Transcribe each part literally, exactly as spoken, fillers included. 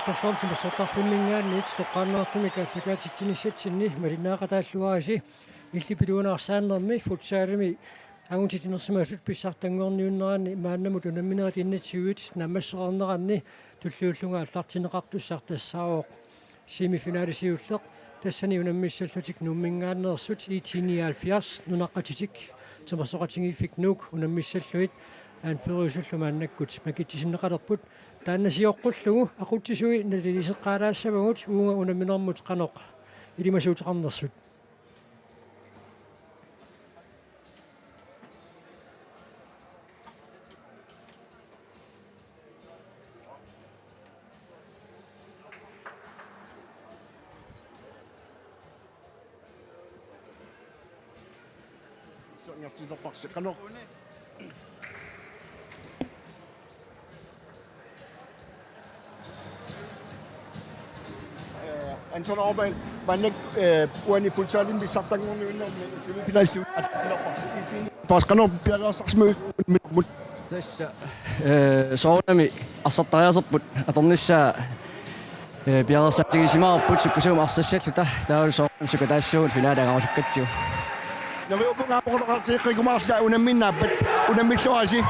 Soorlu timersortarfimminngaanniit toqqaannartumik aallakaatitsinissatsinni malinnaaqataalluarisi illit piluinnarsaannermi futsalimi angutit inersimasut pissartanngorniunneranni maannamut unamminerit enogtyve naammassereerneranni tulliullunga aallartinneqartussaq tassaavoq semifinali siulleq, tassani unammissallutik Nuumminngaanneersut I T nioghalvfjerds, nunaqqatitik timersoqatigiiffik Nuuk unammissallugit anførerisullu maannakkut makitsisinneqalerput. Taanna sioqqullugu aqutsisui naliliseqqaalaassavagut uunga unamminermut qanoq ilimasuuteqarnersut. Soorunami. Eh, Anton Overballe, maannakkut, eh, uani futsalimi pissartanngorniunnermi semifinalisigut atorneqarsi. Fas qanoq piareersarsimaviuk unamminermut? Tassa, eh, soorunami arsartariaaserput atornissaa, eh, piareersaartigisimavarput sukkasuumik arsassalluta, taavalu soorunami sukkataassaagut finaali angaarusukkatsigu. Neriuppunga aamma oqaloqatigeqqikkumaarluta unamminnaappat, unammilluarisi.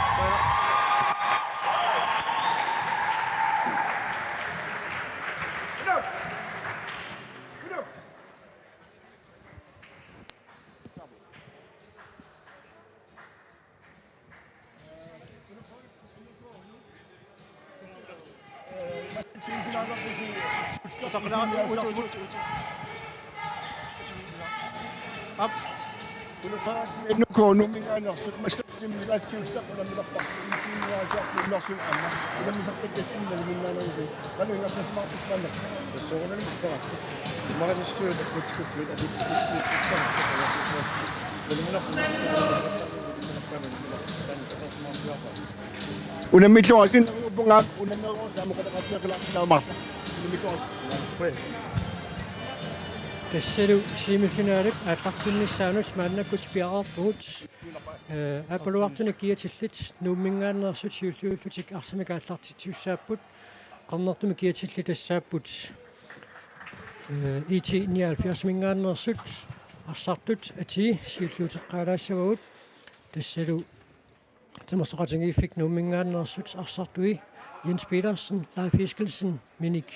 Unammilluarisi, neriuppunga unammeruusi aamma oqaloqatigeqqilaarsinnaammat. Unammilluarisi. Tassalu semifinalip aallartinnissaanut maannakkut piareerpugut. Eh, aappaluartunik kiatillit Nuumminngaanneersut siulliullutik arsamik aallartitsisussaapput. Qernertumik kiatillit tassaapput, eh, I T nioghalvfjerdsiminngaanneersut arsartut atii siulliuteqqaalaassavagut. Tassalu timersoqatigiiffik Nuumminngaanneersut arsartui Jens Petersen, Leif Eskildsen, Minik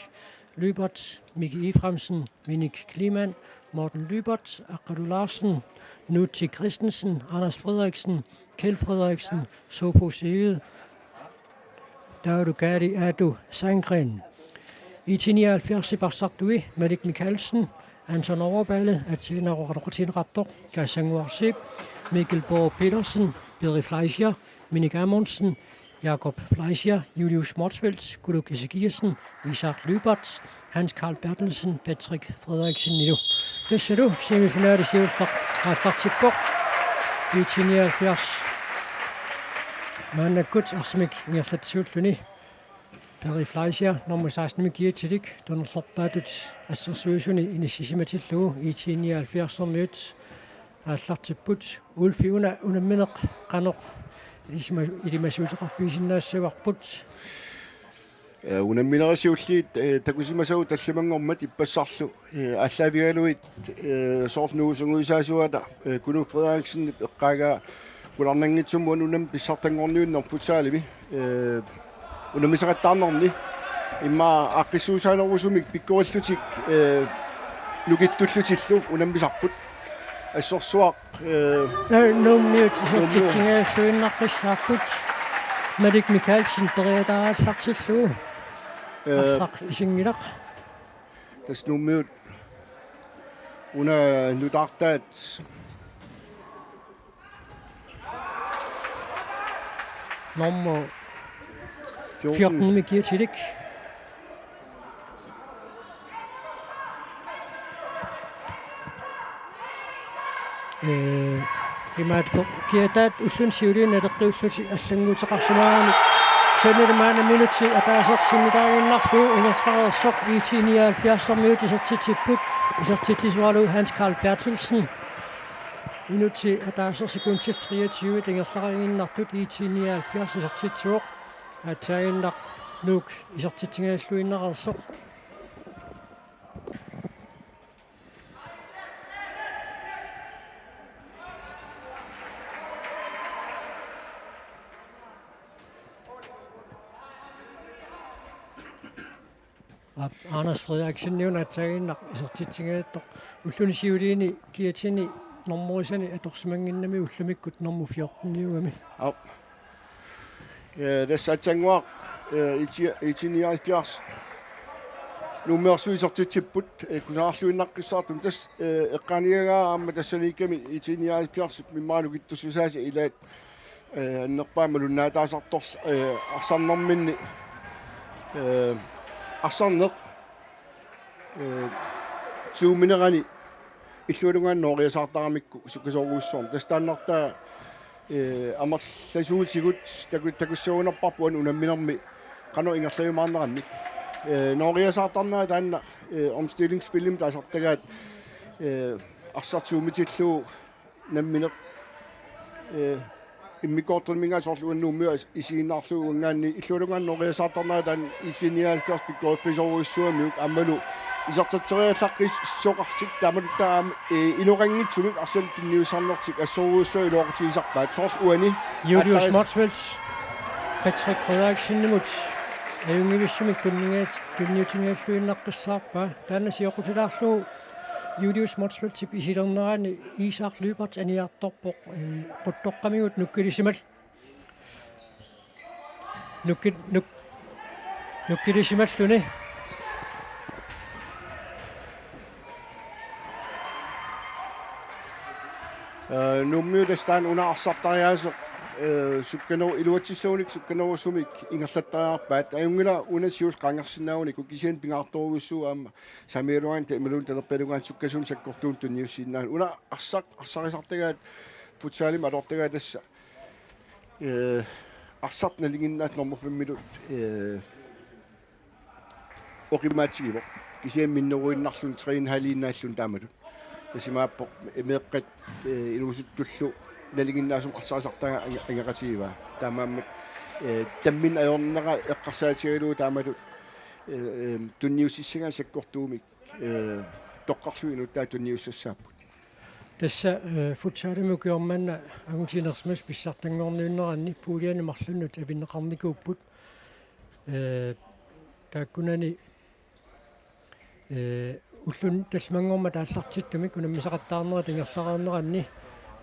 Lyberth, Miki Efraimsen, Minik Kleemann, Morten Lyberth, Aqqalu Larsen, Nuuti Christensen, Anders Frederiksen, Kjeld Frederiksen, Sofus Egede, taavalu Kari Aatu Sandgreen. I T nioghalvfjerdsip arsartui Malik Mikaelsen, Anton Overballe, atsiinnaruqaroqatigineqartoq Kaassanguarsiip, Mikkel Borg Petersen, Peri Fleischer, Minik Amundsen, Jakob Fleischer, Julius Motzfeldt, Kuluk Ezekiassen, Isak Lyberth, Hans Karl Berthelsen, Patrick Frederiksenilu. Tassalu semifinali siulleq aallartippoq. I T nioghalvfjerds maannakkut arsamik ingerlatsisuulluni. Peri Fleischer nummer sekstenimik kiatilik tunerlerpaatut assersuisuni inissisimatillugu I T nioghalvfjerdsermiut aallartipput. Ulfi, una unammineq qanoq ilisima-, ilimasuuteqarfigisinnaassavarput? Eh, unamminerit siulliit, eh, takusimasagut tallimanngormat ippassarlu, eh, aallaavigalugit, eh, soorlu sungiusaasuata, eh, Knud Frederiksen eqqaagaa qularnanngitsumik uani unammik pissartanngorniunnermi futsalimi, eh, unammisaqattaarnerni immaqa aaqqissuussaanerusumik pikkorillutik, eh, nukittullutillu unammisarput. Assorsuaq, eh, Nu-, Nuummiut Nuummiut isertitsinngilaassuinnartussaapput. Malik Mikaelsen periataarallartillugu. Eh, arsaq isinngilaq. Tassa Nuummiut una nutaartaat nummer fjorten. fjorten med gear til dæk. Øh, imaattoq kiataat ulluni siuliini naleqqiullutik allannguuteqarsimagaanni. Sanilu maanna minutsi ataaseq sinnilaaginnarlugu ingerlareersoq I T nioghalvfjerdsermiut isertitsipput, isertitsisualu Hans Karl Berthelsen. Minutsi ataaseq sekundit treogtyve ingerlariiginnartut I T nioghalvfjerds isertitsivoq. Aatsaaginnaq Nuuk isertitsigalluinnareersoq. Aap, Anders Frederiksen una aatsaannguaq isertitsigaattoq. Ulluni siuliini kiatini normorisani atorsimannginnami ullumikkut normu fjorten-iugami. Aap. Eh, tassa aatsaannguaq, eh, IT-, IT-nioghalvfjerds. Nuummeersut isertitsipput, eh, kusanarluinnaqqissaartumik tassa, eh, eqqaanigaara aamma tassaniikkami IT-nioghalvfjerds immaqa nukittussusaasa ilaat, eh, annerpaamik malunnaataasartorlu, eh, arsarnerminni, eh, arsarneq, eh, suuminerani illualungaanut nooriasaartaramikku sukkasoorujussuarmik. Tassa taannartaa, eh, amerlasuutigut taku-, takussagunarparput unamminermi qanoq ingerlajumaarnerannik. Eh, nooriasaartarnera taanna, eh, omstillingsspillimik taasartagaat, eh, arsaq suumitillugu nammineq, eh, immikkoortornerminngaanniit soorlu uannut Nuummiut isiginnaarlugu uanngaanniit illualungaanut nooriasaartarnera taanna IT-nioghalvfjerds pikkoriffissorujussuugamigit aammalu isertitseriallaqqissoqartik taamatut aamma, eh, inoqanngitsumik arsaannik tunniussarnertik assorujussuaq iluaqutigisarpaat soorlu uani Julius Motzfeldt Patrick Frederiksenimut ajunngivissumik tunniutinga-, tunniutigalluinnaqqissaarpaa. Taanna sioqqutilaarlugu Julius Motzfeldtip isilernerani Isak Lyberth aniartorpoq, eh, quttoqqamigut nukkilisimal-, nukki-, nuk-, nukkilisimalluni. Eh, Nuummiut tassa taanna una arsartariaaseq, eh, sukkaneru-, iluatsissagunik sukkanerusumik ingerlattariaqarpaat. Ajunngilaq una siulleq qaangersinnaagunikku kisianni pingaartorujussuuvoq aamma saamigaluarlugu imaluunniit talerpialuarlugu sukkasuumik sakkortuumik tunniussinnaaneq. Una arsaq, arsarisartagaat, futsalimi aloqartagaat tassa, eh, arsaq nalinginnaasut normu femmilu, eh, oqimaatsigivoq. Kisianni minneruinnarluni tre en halv-iinnaalluni taamatut. Tassa imaappoq meeqqat, eh, inuusuttullu nalinginnaasumik arsarisartagaat ange-, angeqatigivaa. Taamaammat, eh, tamminneq ajornera eqqarsaatigalugu taamatut, eh, eh, tunniussissagaanni sakkortuumik, eh, toqqarlugit inuttaat tunniussassaapput. Tassa, eh, futsalimi ukioq manna angutit inersimasut pissartanngorniunneranni puljeni marlunnut avinneqarnikuupput. Eh, taakkunani, eh, ulluni tallimanngormat aallartittumik unammisaqattaarnerat ingerlareerneranni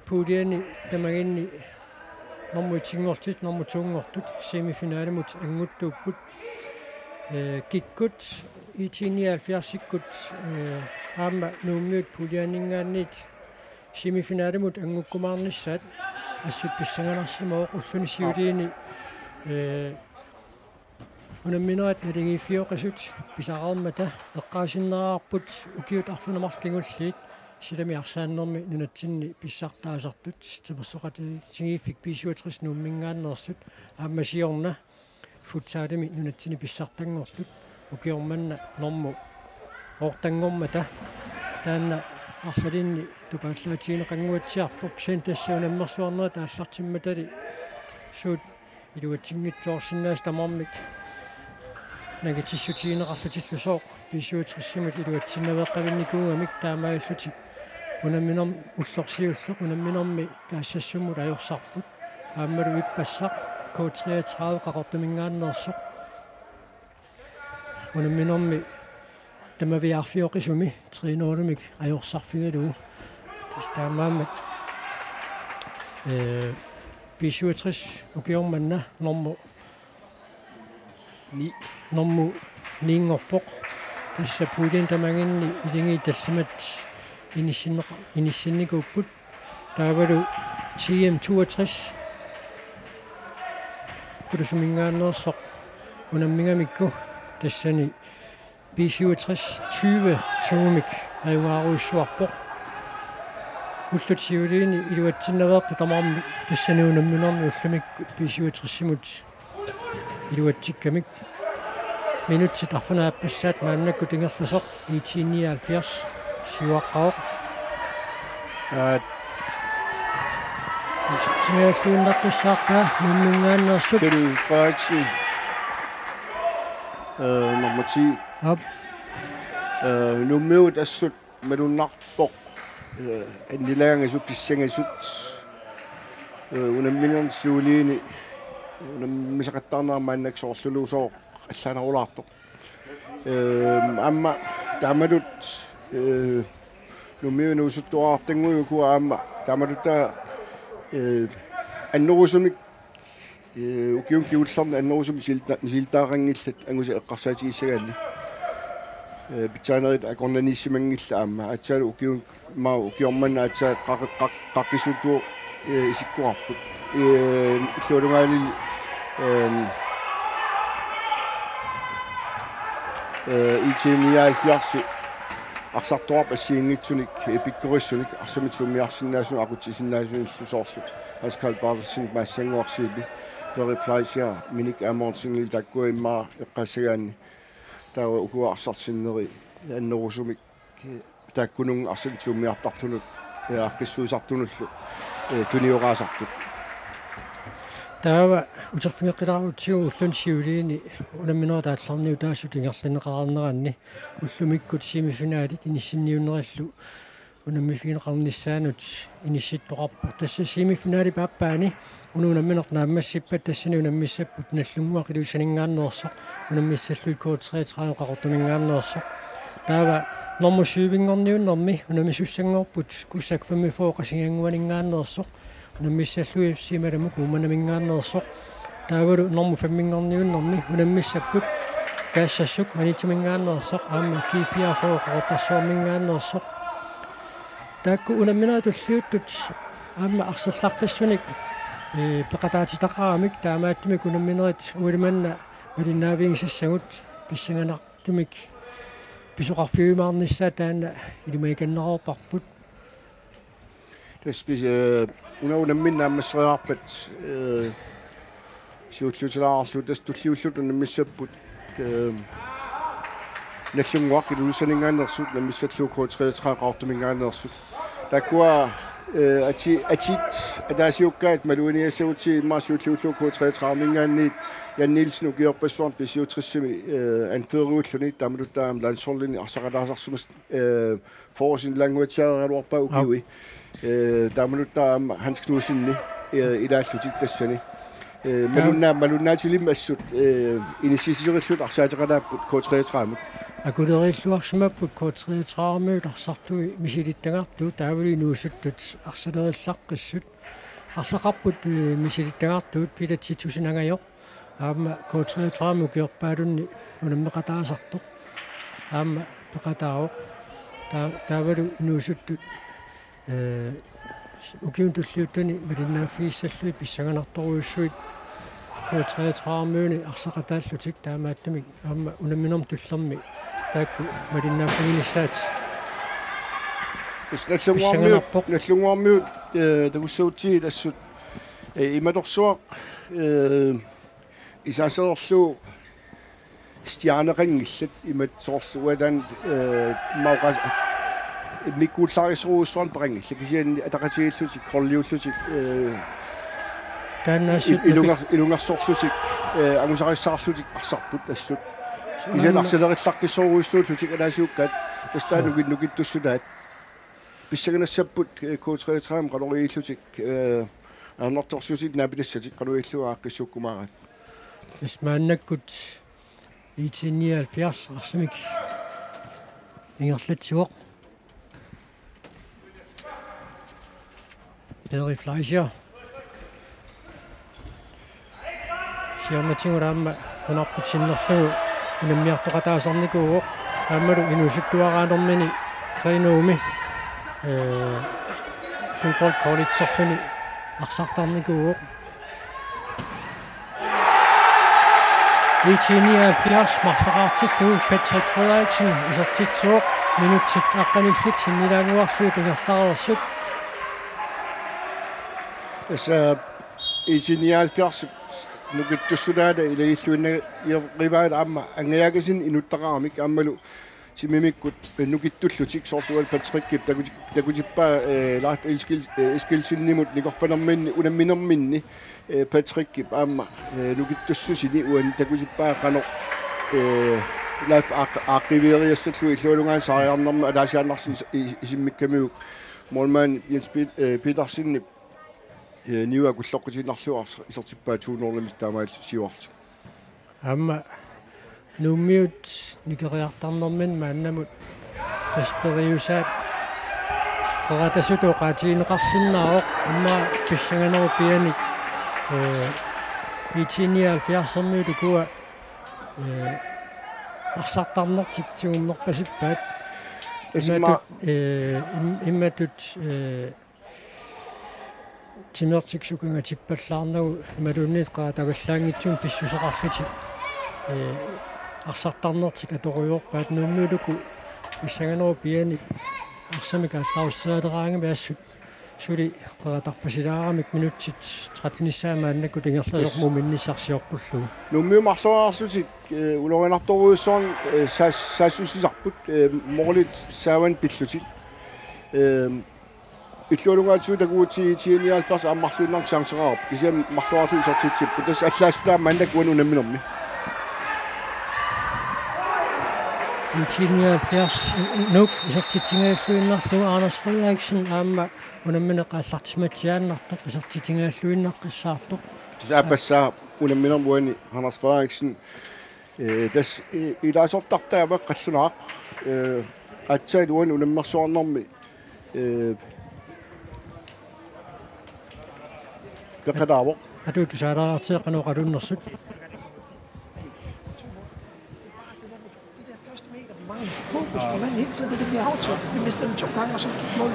puljeni tamaginni normu et-inngortut, normu to-nngortut semifinalimut annguttuupput. Eh, kikkut IT-nioghalvfjerdsikkut, eh, aamma Nuummiut puljeninngaanniit semifinalimut anngukkumaarnissaat assut pissanganarsimavoq ulluni siuliini, eh, unamminerat naligiiffioqisut pisaqarmata eqqaasinnaavarput ukiut arfineq-marluk kingulliit silami arsaannermi nunatsinni pissartaasartut timersoqatigiiffik B syvogtres Nuumminngaanneersut aamma siorna futsalimi nunatsinni pissartanngortut ukioq manna normu ottenngormata taanna arlalinni tupaallaatigineqannguatsiarpoq kisianni tassa unammersuarnerit aallartimmatali suut iluatsinngitsoorsinnaasut tamarmik nangitsissutigineqarlutillusooq B syvogtres-imut iluatsinnaveeqqavinnikuugamik taamaallutik unamminermi ullorsiulleq unamminermi Kaassassumut ajorsarput. Aammalu ippassaq K treogtredive Qaqortuminngaanneersoq. Unamminermi tamaviaarfioqisumi tre nul-imik ajorsarfigalugu. Tassa taamaammat, eh, B syvogtres ukioq manna normu ni. Normu ni-nngorpoq. Tassa puljeni tamaginni ilagit tallimat inissinneq-, inissinnikuupput. Taavalu T M toogtres Kurusuminngaanneersoq unammigamikku tassani B syvogtres tyve to-mik ajugaarujussuarpoq. Ullut siuliini iluatsinnaveertut tamarmik tassani unamminermi ullumikkut B syvogtres-imut iluatsikkamik. Minutsit arfineq-aappassaat maannakkut ingerlasoq IT-nioghalvfjerds siuaqqavoq. Aat. Isertitsigalluinnaqqissaarpaa Nuumminngaanneersup. Kjeld Frederiksen. Eh, nummer ti. Aap. Eh, Nuummiut assut malunnarpoq. Eh, annilaangasut pissangasut. Eh, unamminerni siuliini unammisaqattaarnerat maannakkut soorlulusooq allaanerulaartoq. Eh, aamma taamatut, eh, Nuummiut inuusuttuarartannguit ukua aamma taamatut, eh, annerusumik, eh, ukiuni kingullerni annerusumik misilita-, misilitaqanngillat angusat eqqarsaatigissagaanni. Eh, pitsaanerit akornanniissimanngillat aamma. Aatsaat ukiun-, maa ukioq manna aatsaat qaq-, qaq-, qaqqisutut, eh, isikkoqarput. Eh, illualungaani, ehm, eh, IT-nioghalvfjerds arsartoqarpoq assigiinngitsunik, eh, pikkorissunik, arsamik tuummiarsinnaasunut, aqutsisinnaasunillu soorlu Hans Carl Berthelsenip maassannguarsiipi, Peri Fleischer, Minik Amundsenip taakkua immaqa eqqaassagaanni. Taava ukua arsarsinneri annerusumik, eh, taakkununnga arsamik tuummiartartunut, eh, aaqqissuisartunullu, eh, tunioraasartut. Taava uterfigeqqilaarutsigu ulluni siuliini unamminerit aallarniutaasut ingerlanneqareerneranni ullumikkut semifinalit inissinniunnerillu unammiffigineqarnissaanut inissittoqarpoq. Tassa semifinalip aappaani una unammineq naammassippat tassani unammissapput Nagdlunguaq Ilulissaninngaanneersoq, unammissallugit K treogtredive Qaqortuminngaanneersoq. Taava normu syvinngorniunnermi unammisussanngorput Kussak femogfyrre Qasigiannguaninngaanneersoq, unammissallugit F C Malamut Uummannaminngaanneersoq. Taavalu normu femminngorniunnermi unammissapput Kaassassuk Maniitsuminngaanneersoq aamma G fireogfyrre Qaqortorsuarminngaanneersoq. Taakku unamminerit tulliuttut aamma arsallaqqissunik, eh, peqataatitaqaramik, taamaattumik unamminerit ualimanna malinnaavigisassagut pissanganartumik pisoqarfiujumaarnissaat taanna ilimagikanneroorparput. Tassa pis-, eh, una unammineq naammasseriarpat, eh, siulliutilaarlugu tassa tulliullutik unammissapput, eh, Nagdlunguaq Ilulissaninngaanneersut, unammissallugu K treogtredive Qaqortuminngaanneersut. Taakkua, eh, ati-, atit ataasiakkaat maluginiassagutsigit immaqa siulliullugu K treogtrediveminngaanniit Jan Nielsen ukiorpassuarni B syvogtresimi, eh, anføreriulluni, taamatuttaaq aamma landsholdini arsaqataasarsimas-, eh, forwardsinik languatsiareeraluarpaa ukiui. Aap. Eh, taamatuttaaq aamma Hans Knudsenip, eh, ilaallutik tassani. Eh, taava malunnaa-, malunnaatilimmik assut, eh, inissiterillutik arsaateqalaapput K treogtredivemut. Akulerilluarsimapput K treogtredivemiut arsartui misilittagartut taavalu inuusuttut arsalerillaqqissut. Arlaqarput, eh, misilittagartut Peter Titussen Angajoq. Aamma K treogtredive ukiorpaalunni unammeqataasartoq aamma peqataavoq. Taa-, taavalu inuusuttut, eh, ukiuni tulliuttuni malinnaaffigissallugit pissanganartorujussuit K treogtredivemiuni arsaqataallutik, taamaattumik aamma unamminermi tullermi taakku malinnaaffiginissaat. Tassa Nagdlunguarmiut, pissanganarpoq. Nagdlunguarmiut, eh, takussagutsigit assut, eh, imatorsuaq, eh, isaasererlugu stjerneqanngillat, imatut soorlu uataan, eh, mauqas immikkuullarissorujussuarnik peqanngillat, kisianni ataqatigiillutik, holdiullutik, eh, taanna assut i-, ilungar-, ilungersorlutik, eh, angusarissaarlutik arsarput assut. Kisianni aamma arsalerillaqqissorujussuullutik ataasiakkaat, tassa taanna, suu, nukit-, nukittussutaat. Pissanganassapput, eh, K treogtredivemi qanoq iliorlutik, eh, ajornartorsiutit naapitassatik qanoq ilillugu aaqqissuukkumaaraat. Tassa maannakkut IT nioghalvfjerds arsamik ingerlatsivoq. Peri Fleischer. Siornatigut aamma nunarput sinnerlugu unammiartoqataasarnikuuvoq. Aammalu inuusuttuaraanermini Grenaa-mi, eh, fodbold collegerluni arsartarnikuuvoq. IT nioghalvfjerds marloriartillugu Patrick Frederiksen isertitsivoq, minutsit aqqanillit sinnilaannguarlugit ingerlareersut. Tassa IT nioghalvfjerds nukittussutaata ilagilluinnarivaat aamma Angajaakasinik inuttaqaramik aammalu timimikkut nukittullutik, soorlu uani Patrickip takuti-, takutippaa, eh, Leif Eskil-, eh, Eskildsenimut nikorfanerminni, unamminerminni, eh, Patrickip aamma, eh, nukittussusini uani takutippaa qanoq, Ee, Leif Aak-, Aakkiviiriassallu illualugaanni saariarnermi ataasiaannarlu is-, is-, isimmikkamiuk målmand Jens Pet-, ee, Petersenip, ee, niua akulloqqutiinnarlugu ars-, isertippaat to nul-imik taamaalillutik siuarlutik. Aamma Nuummiut nikeriartarnerminni maannamut tasperiusaat qeratasutut oqaatigineqarsinnaavoq, immaqa pissanganerup pianik, ee, I T nioghalvfjerds-ermiut ukua, ee, arsartarnertik tigummerpasippaat. Tassa imma- Imatut, ee, im-, imatut, ee, timertik sukangatippallaarnagu imaluunniit qeratavallaanngitsumik pissuseqarlutik, ee, arsartarnertik atorujoorpaat. Nuummiut uku pissanganerup pianik arsamik aallarussaaleraangamik assut suli qeratarpasilaaramik minutsit tretten-issaat maannakkut ingerlasoq Yes. muminnissaq sioqqullugu. Nuummiut marloriarlutik, ee, ulorianartorujussuarni, ee, saas-, saassussisarput, ee, målit saavani pillutik. Ee, illualugaatigut takugutsigu I T nioghalvfjerds aamma marluinnarnik chanceqarpoq. Kisianni marloriarlutik isertitsipput. Tassa allaassutaat maannakkut uani unamminermi. I T nioghalvfjerds Nuuk isertitsingajalluinnarlugu, Anders Frederiksen aamma unammineq aallartimatsiaannartoq isertitsingajalluinnaqqissaartoq. Tassa aappassaa unamminermi uani Anders Frederiksen. Ee, tassa, ee, ilaasortartaa aamma qallunaaq. Ee, aatsaat uani unammersuarnermi, ee, peqataavoq. Atuutusaalaartigeqqanoq qalunnersut. Det der første meter, vi mangler fokus på manden hele tiden, det er det, vi har aftalt. Vi mister den to gange, og så gik mål,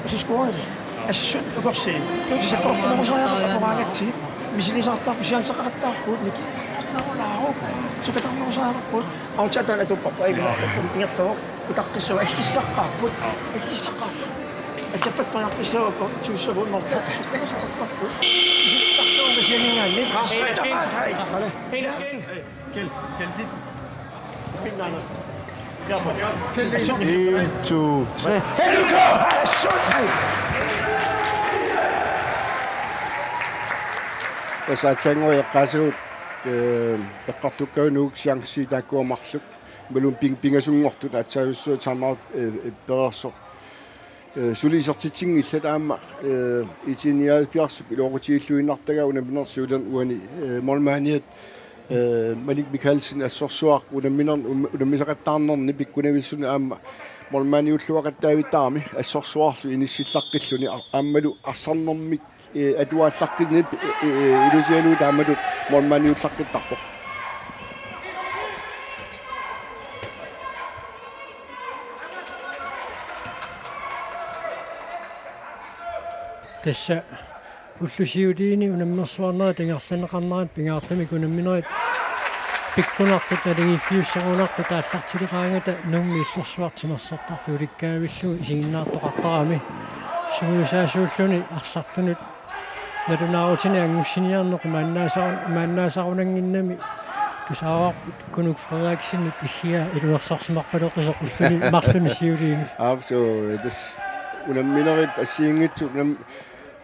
og så scorede vi. Altså, synd, du kan se. Det er til sig godt, når man så er der på mange tid. Misilisaartarput, chanceqartarput, nikiinnarulaaruk, sukatarnerusaavarput, autsaatan atuupparput, aigu, ingerlavoq, utaqqissavat, aggissaqqaarput, aggissaqqaarput. Akerpat periarfissavagut, tuussavagut, norput, sukkalasoqarparput. Isittarsuugut sianinngaanniit. Hej. Kjeld, Kjeld, dit. Fint, Anders. En, to, tre. Tassa aatsaannguaq eqqaasagut, ee, eqqartukkagut Nuuk chancit taakkua marluk. Imaluunniit ping-, pingasunngortut aatsaajussuaq timeout, ee, ee, pereersoq. Ee, suli isertitsinngillat aamma, ee, I T nioghalvfjerdsip iluaqutigilluinnartagaa unamminersiulerni uani, ee, målmandiat, ee, Malik Mikaelsen assorsuaq unamminerni um-, unammisaqattaarnerni pikkunavissuni aamma målmandiulluaqattaavittarami assorsuarlu inissillaqqilluni a-, aammalu arsarnermik, ee, atuaallaqqinneq, ee, ee, ilusialuit taamatut målmandiullaqqittarpoq. Tassa ullut siuliini unammersuarnerit ingerlanneqarnerat pingaartumik unamminerit pikkunartut naligiiffiussagunartut aallartileqaangata Nuummi illorsuaq timersortarfik ulikkaavillugu isiginnaartoqartarami. Sungiusaasuulluni arsartunut nalunaarutinik angussiniarneq maannaasarun-, maannaasarunannginnami tusaavarput Kunuk Frederiksenip illigaa iluersorsimarpaloqisoq ulluni marlunni siuliini. Aap, suu, tassa unamminerit assigiinngitsut unam-,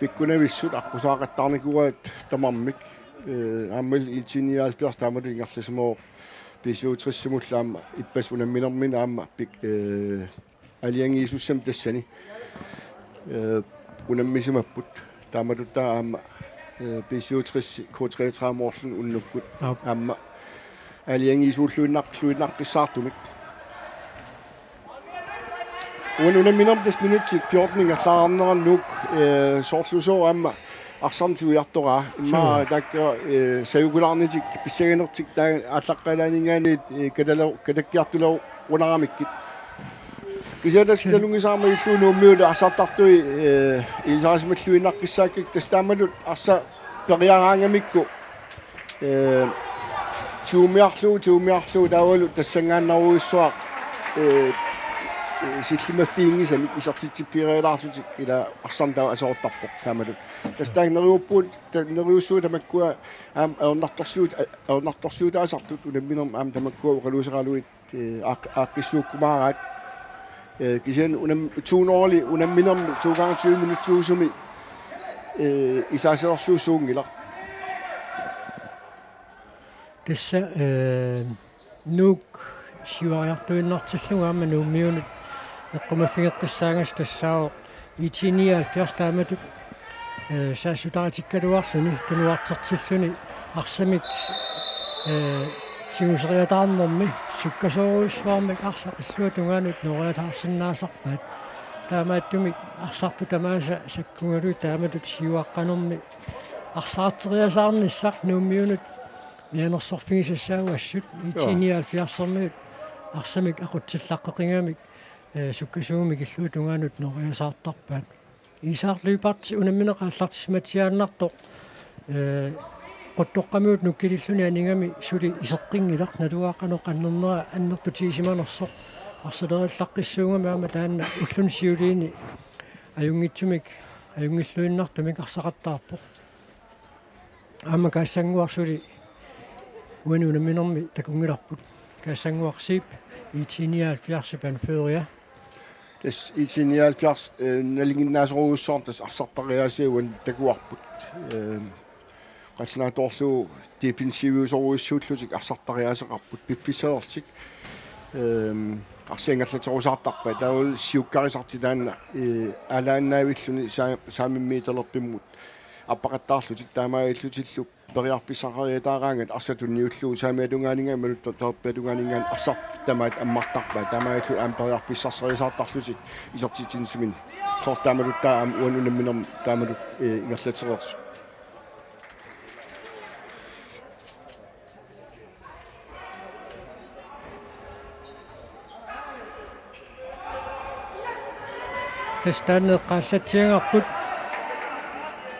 pikkunavissut aqqusaaqattaarnikuuaat tamarmik. Ee, aammalu I T nioghalvfjerds taamatut ingerlasimavoq B C U tres-imullu aamma ippassaq unamminermini aamma pik-, ee, aalajangiisussami tassani, ee, unammisimapput. Taamatut taava aamma, ee, B C U tres K treogtredive-moorluni unnukkut Aap. aamma aalajangiisuulluinnaq-, -luinnaqqissaartumik. Uani unamminermi tassa minutsit fjorten ingerlaarneranni Nuuk, ee, soorlusooq aamma arsarneq tigujartoraa. Immaqa Suu. taakku, ee, sajukulaarnitik pissanganertik taava aallaqqaalaaninngaanniit, ee, katale-, katakkiartulerunaramikkit. Kisianni tassa Suu. nalunngisaarmat illugu Nuummiut arsartartui, ee, ilisarisimalluinnaqqissaakkakka tassa taamatut arsaq periaraangamikku, ee, tigumiarlugu, tigumiarlugu taavalu tassanngaannarujussuaq, ee, ee, sillimaffiginngisamik isertitsiffigilaarlutik ila arsarneq taava aserortarpoq taamatut. Tassa taakku neriuppugut, ta-, neriussuit tamakkua aamma ajornartorsiut-, a-, ajornartorsiutaasartut unamminermi aamma tamakkua oqaluuseraluit, ee, aaq-, aaqqissuukkumaaraat. Ee, kisianni unam-, to nul unamminermi to gange tyve minuttiusumi, ee, isaaserlugu suunngilaq. Tassa, ee, Nuuk siuariartuinnartillugu aamma Nuummiunut eqqumaffigeqqissaangassi tassaavoq I T nioghalvfjerds taamatut, eh, saassutaatikkaluarluni tunuartertilluni arsamik, eh, tiguseriataarnermi sukkasoorujussuarmik arsaq illuatungaanut nooriasaarsinnaasarpaat. Taamaattumik arsartut tamaasa sakkugalugit taamatut siuaqqanermi arsaarteriasaarnissaq Nuummiunut mianersorfigisassaagut assut. Joo. I T nioghalvfjerds arsamik aqutsillaqqeqigamik, eh, sukkasuumik illuatungaanut nooriasaartarpaat. Isak Lyberth unammineq aallartissimatsiaannartoq, eh, Quttoqqamiut nukkililluni anigami suli iseqqinngilaq, naluara qanoq annernera annertutigisimanersoq. Arsaleriallaqqissuugami aamma taanna ulluni siuliini ajunngitsumik, ajunngilluinnartumik arsaqattaarpoq. Aamma Kaassannguaq suli uani unamminermi takunngilarput. Kaassannguaq Zeeb, I T nioghalvfjerdsip anføria. Tassa I T nioghalvfjerds, eh, nalinginnaasorujussuarmik tassa arsartariaasiat uani takuarput. Eh, qallunaatoorlugu defensiviusorujussuullutik arsartariaaseqarput piffissalertik. Eh, arsaq ingerlaterusaartarpaat, taavalu siukkarisartik taanna, eh, aalaannaavilluni saa-, saamimmiit talerpimmut appaqattaarlutik, taamaalillutillu periarfissaqariataaraangat arsaq tunniullugu saamiata tungaaninngaanniit maluttartarpiata tungaaninngaanniit arsaq tamaat ammartarpaat, taamaalillutik aamma periarfissarsariasaartarlutik isertitsinissaminnut. Soorlu taamatut taava aamma uani unamminermi taamatut, eh, ingerlatereersut. Tassa taanna eqqaallatsiagarput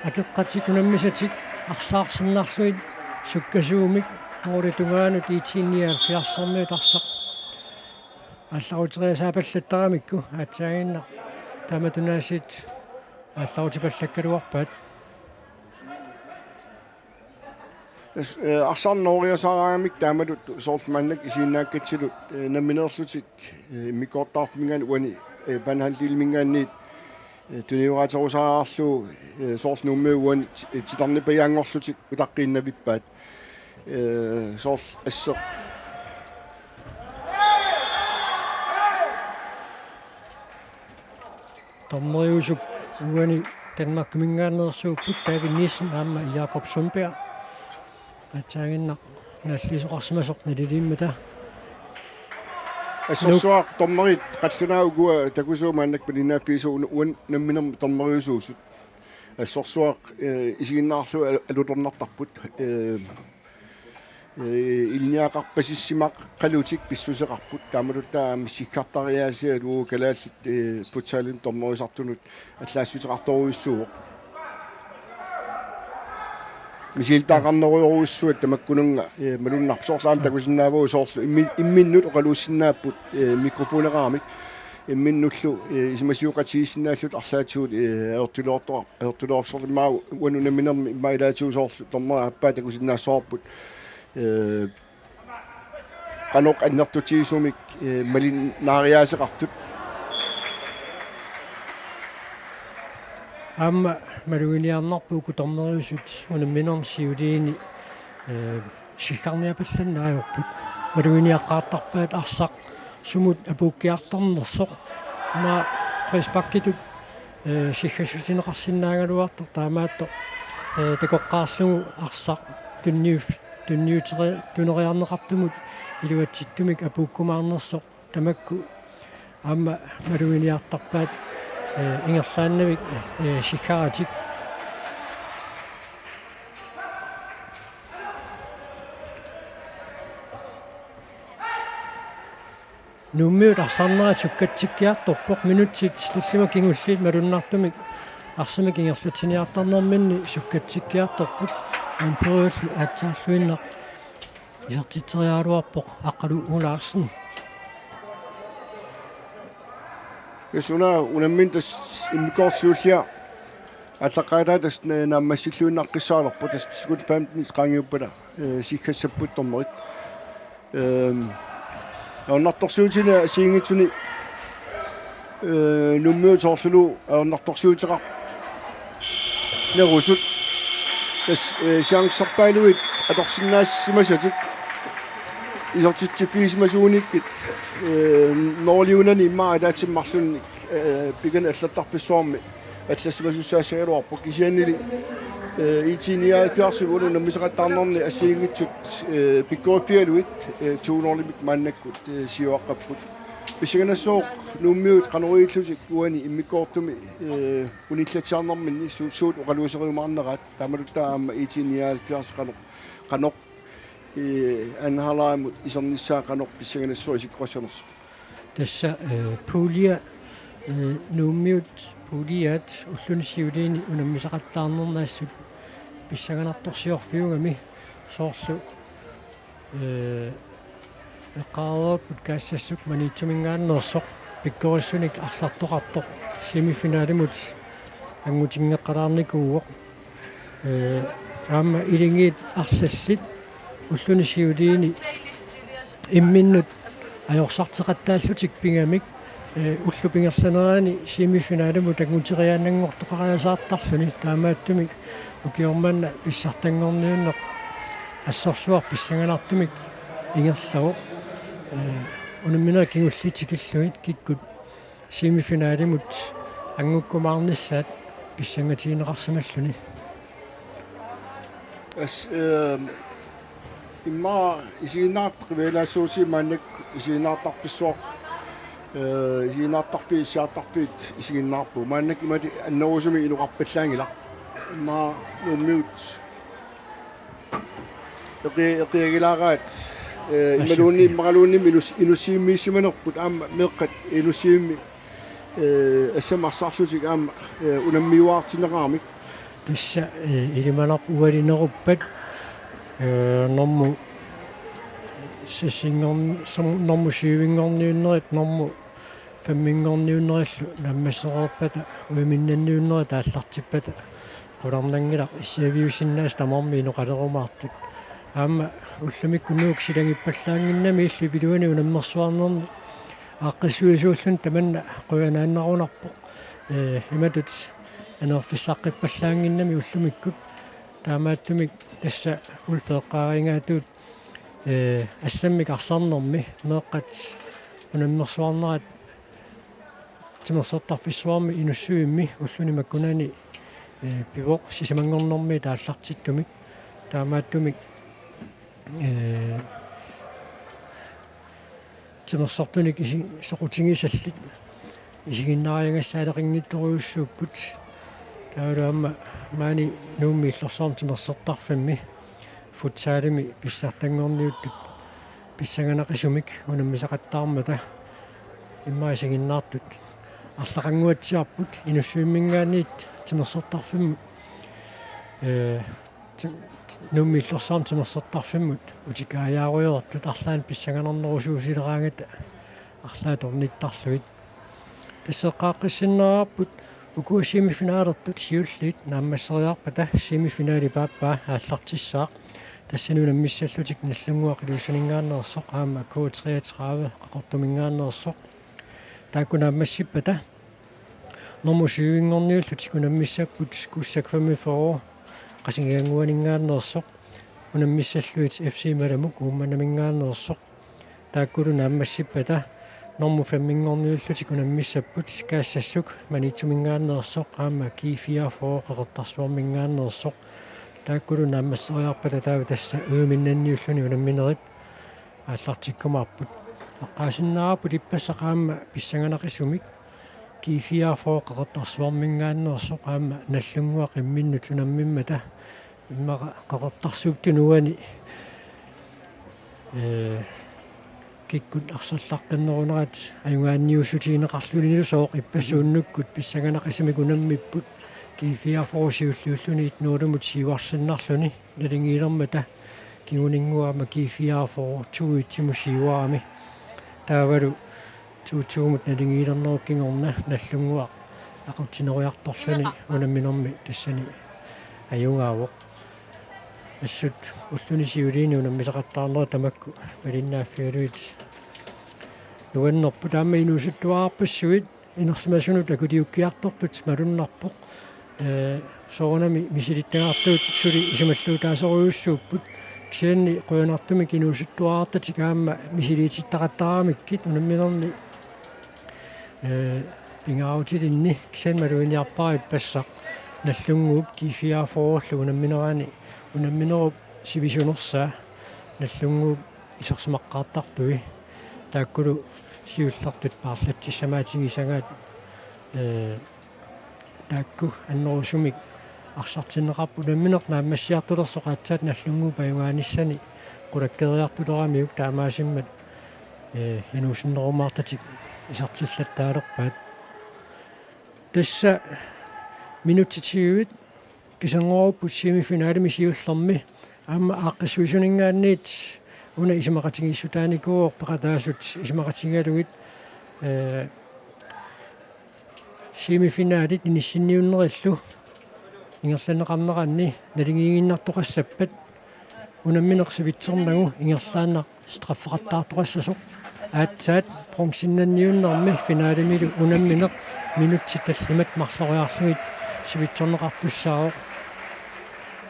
akeqqatik unammisatik arsaarsinnarlugit sukkasuumik målip tungaanut I T nioghalvfjerdsimiut arsaq aallaruteriasaapallattaramikkit, aatsaaginnaq taamatunaasiit aallarutipallakkaluarpaat. Tassa, eh, arsaq nooriasaaraangamikku taamatut soorlu maannakkut isiginnaakkatsilu, eh, nammineerlutik, eh, immikkoortortaqarfimminngaanniit uani, eh, banehalvdeliminngaanniit, eh, tunioraaterusariaqarlugu, eh, soorlu Nuummiut uani ti-, eh, titarnipajaanngorlutik utaqqiinnavippaat. Eh, soorlu asseq Dommeriusup uani Danmarkiminngaanneersuupput David Nissen aamma Jakob Sundberg. Aatsaaginnaq naalliisoqarsimasoq naliliimmata. Assorsuaq dommerit qallunaat ukua takusuut maannakkut malinnaaffigisut uan-, uani unamminermi dommeriusuusut. Assorsuaq, eh, isiginnaarlugu al-, alutornartarput. Eh, eh, ilinniaqarpasissimaqalutik pissuseqarput. Taamatut taava aamma sikkartariaasiat uagut kalaallit, eh, futsalimi dommerisartunut allaassuteqartorujussuuvoq. Misilittagaqarnerujorujussuat tamakkununnga, eh, malunnarpoq, soorlu aamma takusinnaavagut soorlu immi-, imminnut oqaluussinnaapput, eh, mikrofoneqaramik. Imminnullu, eh, isumasioqatigiissinnaallutik arlaatigut, eh, ajortuliortoqar-, ajortuliorsorlimmagu uani unamminermi immaqa ilaatigut soorlu dommerit aappaa takusinnaassavarput. Eh, qanoq annertutigisumik, eh, malinnaariaaseqartut. Aamma maluginiarnarput uku dommeriusut unamminermi siuliini, eh, siggarniapallanneq ajorput. Maluginiaqqaartarpaat arsaq sumut apuukkiartornersoq. Aamma frisparkitut, eh, siggassusineqarsinnaagaluartoq taamaattoq, eh, takoqqaarlugu arsaq tunniu-, tunniutere-, tuneriarneqartumut iluatsittumik apuukkumaarnersoq tamakku aamma maluginiartarpaat, eh, ingerlaannavik, eh, siggaratik. Nuummiut arsarnerat sukkatsikkiartorpoq, minutsit tallimat kingulliit malunnartumik arsamik ingerlatsiniartarnerminni sukkatsikkiartorput. Anførerillu aatsaarluinnaq isertitseriaraluarpoq Aqqalu Larsen. Tassa una unammineq tassa immikkoortoq siulliup aallaqqaataata tassa na-, naammassilluinnaqqissaalerpoq, tassa sekundit femten qaangiuppata, eh, siggassapput dommerit. Ehm, ajornartorsiutini assigiinngitsuni, eh, Nuummiut soorlulu ajornartorsiuteqarnerusut. Tassa, eh, chancerpaaluit atorsinnaassimasatik. Isertitsiffigisimasuunikkit, eh, Norge-unani immaqa ataatsip marlunnik, eh, pikani allattarfissuarmi allassimasussaagaluarpoq, kisiannili, eh, IT nioghalvfjerds una unammisaqattaarnerni assigiinngitsut, eh, pikkoriffigalugit, eh, to nul-imik maannakkut, eh, siuaqqapput. Pissanganassaaq Nuummiut qanoq iliorlutik uani immikkoortumi, eh, unillatsiarnerminni su-, suut oqaluuseriumaarneraat, taamaattumik aamma IT nioghalvfjerds qanoq, qanoq, eh, andenholderimmut isernissaa qanoq pissanganassaaq isikkoqassanersoq. Tassa, eh, pulje, eh, Nuummiut puljiat ulluni siuliini unammisaqattaarnernaassut pissanganartorsiorfiugami, soorlu, eh, eqqaareerput Kaassassuk Maniitsuminngaanneersoq, pikkorissunik arsartoqartoq semifinalimut angutinngeqqalaarnikuuvoq. Eh, aamma Iligiit arlallit ulluni siuliini imminnut ajorsarteqattaallutik pigamik, eh, ullup ingerlanerani semifinalimut anguteriaannanngortoqariasaartarluni, taamaattumik ukioq manna pissartanngorniunneq assorsuaq pissanganartumik ingerlavoq. Eh, unamminerit kingulliit tikillugit kikkut semifinalimut angukkumaarnissaat pissangatigineqarsimalluni. As-, ehm, immaqa isiginnaartut qivialaassuusi maannakkut isiginnaartarfissuaq, eh, isiginnaartarfiit, issiartarfiit isiginnaarput. Maannakkut imatut annerusumik inoqarpallaanngilaq. Immaqa Nuummiut eqi-, eqiagilaaraat, eh, asuk, imaluunniit immaqaluunniit inus-, inussivimmiissimanerput aamma meeqqat inussivimmi, eh, assammik arsarlutik aamma, eh, unammiuaartinneqaramik. Tassa, eh, ilimanarpoq ualineruppat, eh, normu sissinngorn-, som-, normu syvinngorniunnerit, normu femminngorniunnerillu naammassereerpata, uiminnanniunnerit aallartippata, qularnanngilaq issiaviusinnaasut tamarmik inoqalerumaartut. Aamma ullumikkut Nuuk silagippallaannginnami illup iluani unammersuarnerni aaqqissuisuulluni tamanna qujanaannarunarpoq. Eh, imatut anerfissaqqippallannginnami ullumikkut. Taamaattumik tassa ulfeeqqaarigaatut, eh, assammik arsarnermi meeqqat unammersuarnerat timersortarfissuarmi inussivimmi ulluni makkunani, eh, pivoq, sisamanngornermiit aallartittumik. Taamaattumik, eh, timersortunik isi-, soqutigisallit isiginnaariagassaaleqinngitsorujussuupput. Taavalu aamma maani Nuummi Illorsuarmi Timersortarfimmi futsalimi pissartanngorniuttut pissanganaqisumik unammisaqattaarmata immaqa isiginnaartut arlaqannguatsiarput inussivimminngaanniit timersortarfimmut, eh, ti-, ti-, Nuummi Illorsuarmi Timersortarfimmut utikaajaarujortut arlaannik pissanganarnerusuusileraangata arlaat ornittarlugit. Tassa eqqaaqqissinnaarparput ukua semifinalertut siulliit naammasseriarpata semifinali paappaa aallartissaaq. Tassani unammissallutik Nagdlunguaq Ilulissaninngaanneersoq aamma K treogtredive Qaqortuminngaanneersoq. Taakku naammassippata normu syvinngorniullutik unammissapput Kugsak femogfyrre Qasigiannguaninngaanneersoq, unammissallugit F C Malamuk Uummannaminngaanneersoq. Taakkulu naammassippata normu femminngorniullutik unammissapput Kaassassuk Maniitsuminngaanneersoq aamma G fireogfyrre Qeqertarsuarminngaanneersoq. Taakkulu naammasseriarpata taava tassa uiminnanniulluni unamminerit aallartikkumaarput. Eqqaasinnaarparput ippassaq aamma pissanganaqisumik G fireogfyrre Qeqertarsuarminngaanneersoq aamma Nagdlunguaq imminnut unammimmata immaqa Qeqertarsuup Tunuani, ee, kikkut arsallaqqinnerunerat ajugaanniussutigineqarlunilu sooq ippassuunnukkut pissanganaqisumik unammipput G fireogfyrre siulliulluni et nul-imut siuarsinnarluni naligiilermata kinguninngua aamma G fireogfyrre to et-imut siuarami. Taavalu to to-mut naligiilernerup kingorna Nagdlunguaq aqutsinerujussuarluni unamminermi tassani ajugaavoq. Assut ulluni siuliini unammisaqattaarnerit tamakku malinnaaffigalugit nuannerput. Aamma inuusuttuararpassuit inersimasunut akuliukkiartortut malunnarpoq. Ee, soorunami misilittagartuut suli isumalluutaasorujussuupput. Kisianni qujanartumik inuusuttuarartatik aamma misiliitittaqattaaramikkit unamminerni, ee, pingaarutilinni kisianni maluginiarpara ippassaq Nagdlúnguup G fireogfyrrellu unamminerani unamminerup sivisunersaa Nagdlúnguup isersimaqqaartartui taakkulu siullertut paarlatsissamaatigisagaat, ee, taakku annerusumik arsartinneqarput unammineq naammassiartulersoq aatsaat Nagdlúnguup ajugaanissani qulakkeeriartuleramiuk taamaasimmat, ee, inuusunnerumaartatik isertillattaalerpaat. Tassa minutsit tyvit kisanngorupput semifinalimik siullermi aamma aaqqissuisuninngaanniit una isumaqatigiissutaanikuuvoq peqataasut isumaqatigalugit, ee, semifinalit inissinniunnerillu ingerlanneqarneranni naligiiginnartoqassappat unammineq sivitsernagu ingerlaannaq straffeqattaartoqassasoq. Aatsaat bronzinnanniunnermi finalimilu unammineq minutsit tallimat marloriarlugit sivitsorneqartussaavoq.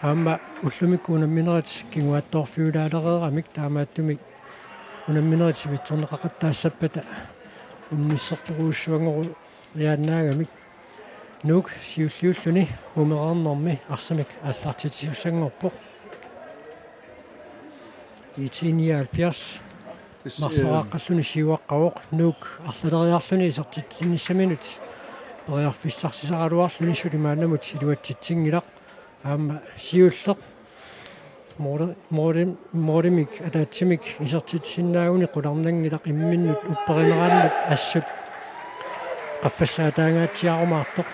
Aamma ullumikkut unamminerit kinguaattoorfiulaalereeramik taamaattumik unamminerit sivitsorneqaqattaassappata unnissertorujussuanngoriaannaagamik. Nuuk siulliulluni mumereernermi arsamik aallartitsisussanngorpoq. IT nioghalvfjerds. Tassa, marloriaqqalluni siuaqqavoq, Nuuk arlaleriarluni isertitsinnissaminut periarfissarsisaraluarluni suli maannamut iluatsitsinngilaq. Aamma siulleq mooli-, mooli-, moolimik ataatsimik isertitsisinnaaguni qularnanngilaq imminnut upperinerannut assut qaffassaataangaatsiarumaartoq.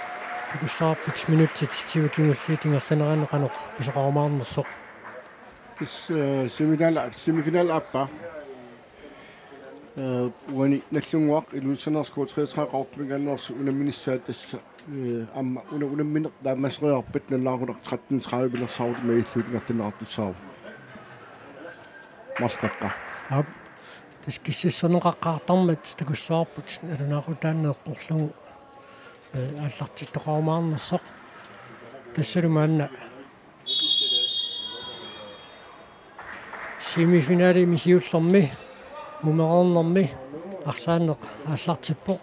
Takussavarput minutsit tyve kingulliit ingerlaneranni qanoq pisoqarumaarnersoq. Tassa, ee, semifinal-, semifinal aappaa. Ee, uani Nagdlúnguaq Ilulissaniit K treogtredive Qaqortuminngaanneersoq unamminissaat tassa, ee, aamma una unammineq naammassereerpat nalunaaqutaq tretten tredive pilersaarut mailluut ingerlanneqartussaavoq. Marluk qeqqa. Aap. Tassa kississorneqaqqaartarmat takussavarput nalunaaqutaq eqqorlugu, ee, aallartittoqarumaarnersoq. Tassalu maanna semifinalimi siullermi mumereernermi arsaanneq aallartippoq.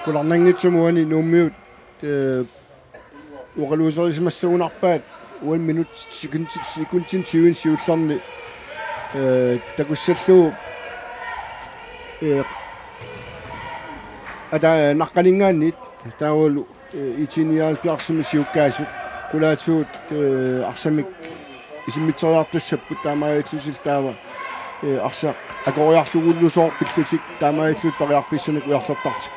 Qularnanngitsumik uani Nuummiut, ee, oqaluuserisimassagunarpaat uani minutsit sekundit, sekundit tyve siullerni, ee, takussallugu, ee, ata naqqaninngaanniit taavalu, ee, IT nioghalvfjerdsimi siukkaasut qulaatigut, ee, arsamik isimmitseriartussapput taamaalillutillu taava, ee, arsaq akoriarlugulusoq pillutik taamaalillutik periarfissanik ujarlertartut.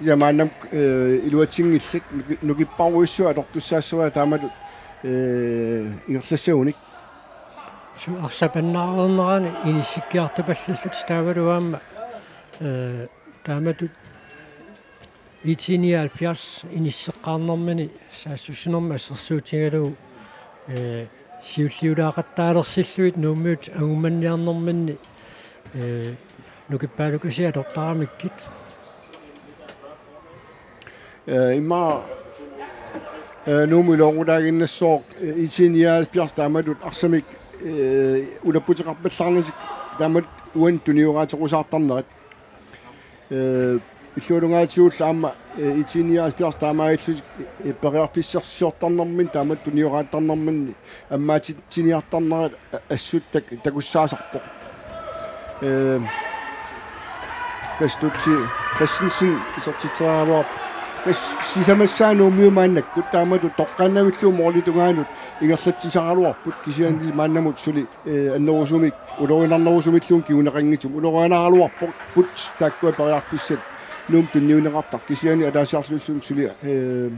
Ja maannam, ee, iluatsinngillat nuki-, nukipparujussuaq atortussaassavaa taamatut, ee, ingerlassagunik. Suu, arsaq pannaareernerani inissikkiartupallallutik taavalu aamma, ee, taamatut IT nioghalvfjerds inisseqqaarnermini saassussinermi assersuutigalugu, ee, siulliulaaqattaalersillugit Nuummiut angummanniarnerminni, ee, nukippaalukasiat atortaramikkit. Ee, immaqa, ee, Nuummut iluaqutaaginnassooq, ee, IT nioghalvfjerds taamatut arsamik, ee, ulapputeqarpallaarnatik taamatut uani tunioraatikuusaartarnerat. Ee, illualungaatigullu aamma, ee, IT nioghalvfjerds taamaalillutik, ee, periarfissarsisiortarnerminni taamatut tunioraattarnerminni ammaatitsiniartarnerat a-, assut tak-, takussaasarpoq. Ee, Kastutsi Christensen isertitseriaraluarpoq. Kas-, sisamassaat Nuummiut maannakkut taamatut toqqaannarlugu moolitungaanut ingerlatsisaraluarput kisianni maannamut suli, ee, annerusumik ulorianarnerusumilluunniit kinguneqanngitsumik ulorianaraluarput taakkua periarfissat Nuummut tunniunneqartartut kisianni ataasiarlutilluunniit suli, ee,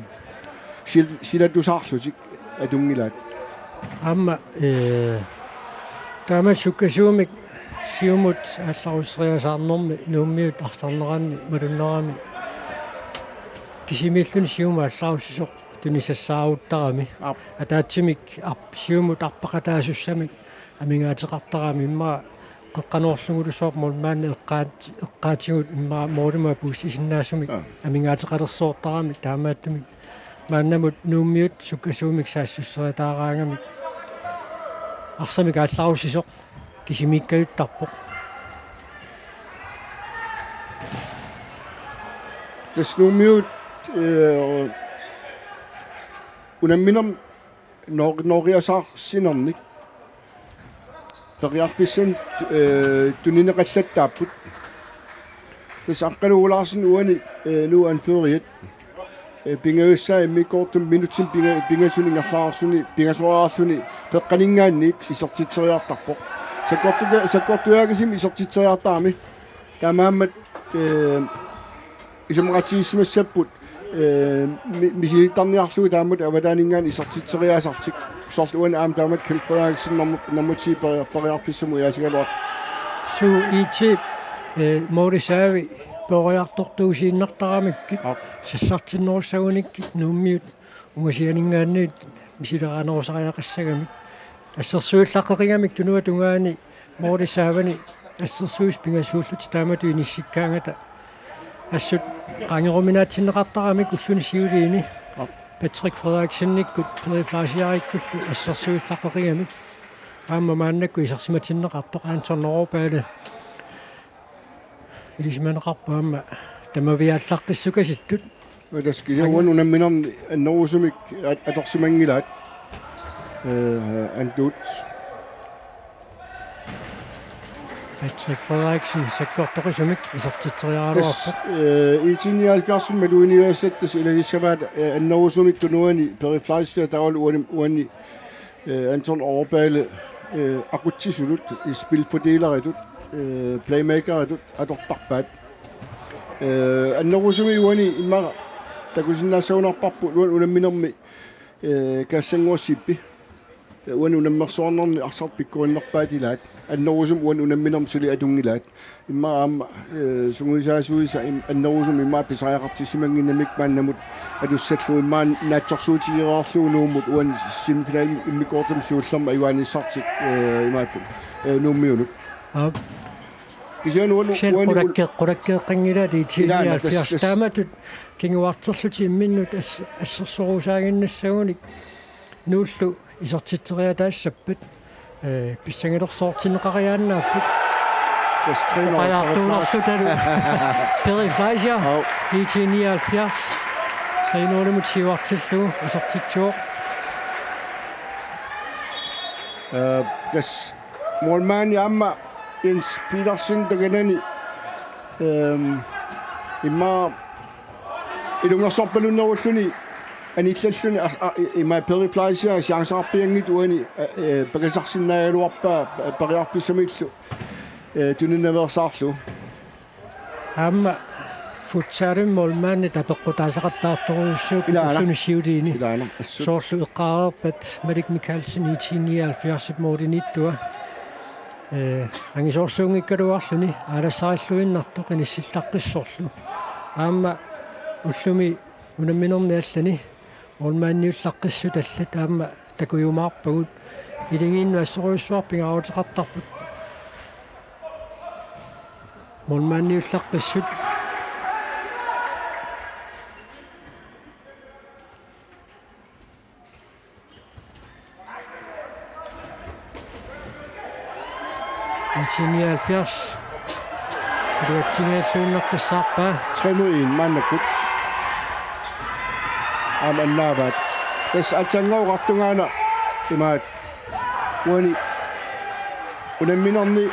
sil-, silatusaarlutik atunngilaat. Aamma, ee, taama sukkasuumik siumut aallarusseriasaarnermi Nuummiut arsarneranni malunnarami kisimiilluni siumut aallarussisoq tunisassaaruttarami. Aap. Ataatsimik arp-, siumut arpaqataasussamik amigaateqartarami immaqa Qeqqanoorlugulu sooq målmandi eqqaat-, eqqaatigut immaqa målimut apuussisinnaasumik Aa. amigaateqalersoortaramik taamaattumik maannamut Nuummiut sukkasuumik saassusseriataaraangamik arsamik aallarussisoq kisimiikkaluttarpoq. Tassa Nuummiut, eh, unamminermi noo-, nooriasaarsinernik periarfissanik, eh, tunineqallattaapput. Tassa Aqqalu Olaarsen uani, eh, Nuuk anføreriat, eh, pingajussaa immikkoortumi minutsimik pinga-, pingasuni ingerlareersuni pingasoriarluni peqqaninngaanniit isertitseriartarpoq. Sakkortuka-, sakkortuaakisimi isertitseriartarami. Taamaammat, eh, isumaqatigiissimassapput, eh, mi-, misilittarniarlugu taamatut avataaninngaanniit isertitseriaasartik. Soorlu uani aamma taamatut Kjeld Frederiksen normu-, normu ti peri-, periarfissamut iasigaluartoq. Suu I T, eh, målip saavi peroriartortuusiinnartaramikkit. Aap. Sassartinnerussagunikkit Nuummiut ungasianinngaanniit misileraanerusariaqassagamik. Assersuullaqqeqigamikkit tunuata tungaani målip saavani assersuisut pingasuullutik taamatut inissikkaangata assut qaangeruminaatsinneqartaramik ulluni siuliini. Aap. Patrick Frederiksenikkut Peri Fleischerikkullu assersuullaqqeqigamikkit. Aamma maannakkut isersimatinneqartoq Anton Nørreballe. Ilisimaneqarpoq aamma tamaviaallaqqissukasittut. Tassa kisianni uani unamminermi annerusumik at-, atorsimanngilaat. Eh, Antuut. Patrick Frederiksen sakkortoqisumik isertitseriaraluarpoq. Tassa, eh, I T nioghalvfjerds-imi maluginiagassatta tassa ilagissavaat, eh, annerusumik tunuani Peri Fleischer taavalu uani, uani eh, Anton Nørreballe, eh, aqutsisulut, eh, spilfordeleritut, eh, playmakeritut atortarpaat. Eh, annerusumik uani immaqa takusinnaassagunarparput uani unamminermi, eh, Kassannguaq Zeebi. Eh, uani unammersuarnerni arsaq pikkorinnerpaat ilaat. Annerusumik uani unamminermi suli atunngilaat. Immaqa aamma, eh, sungiusaasuisa im-, annerusumik immaqa pisariaqartissimannginnamik maannamut atussallugu immaqa naatsorsuutigereerlugu Nuummut uani semifinalimi immikkoortumi siullermi ajugaanissartik, eh, imaattut, eh, Nuummiunut. Aap. Kisianni uani, kisianni uani qulakkeeq-, qulakkeeqqanngilaat I T nioghalvfjerds. Ilaana, tassa, tassa. Taamatut kinguarterlutik imminnut as-, assersorusaaginnassagunik Nuullu isertitseriataassappat, eh, pissangalersoortinneqariaannaapput. Tassa tre nul. Oqajaartuulerlutalu Peri Fleischer, aap, I T nioghalvfjerds. Tre nul-imut siuartillugu isertitsivoq. Eh, tassa målmandi aamma Jens Petersen takanani, ehm, immaqa ilungersorpalunnerulluni anillalluni a-, a-, i-, ima Peri Fleischer chanceqarpianngitsoq uani, eh, eh, pakasarsinnaagaluarpaa, eh, periarfissamillu, eh, tuninaveersaarlugu. Aamma futsalimi målmandit apeqqutaasaqattaartorujussuupput. Ilaana. Ulluni siuliini. Ilaana, assut. Soorlu eqqaareerpat Malik Mikaelsen I T nioghalvfjerds-ip målimiittua. Eh, angisoorsuunngikkaluarluni aalassarilluinnartoq inissillaqqissorlu. Aamma ullumi unamminerni allani målmandiullaqqissut allat aamma takujumaarpagut. Iligiinnut assorujussuaq pingaaruteqartarput. Målmandiullaqqissut. I T nioghalvfjerds. Iluatsinngilluinnartussaarpaa. Tre mod en maannakkut. Aamma annaavaat. Tassa aatsaannguaq oqartungaana imaat. Uani unamminerni,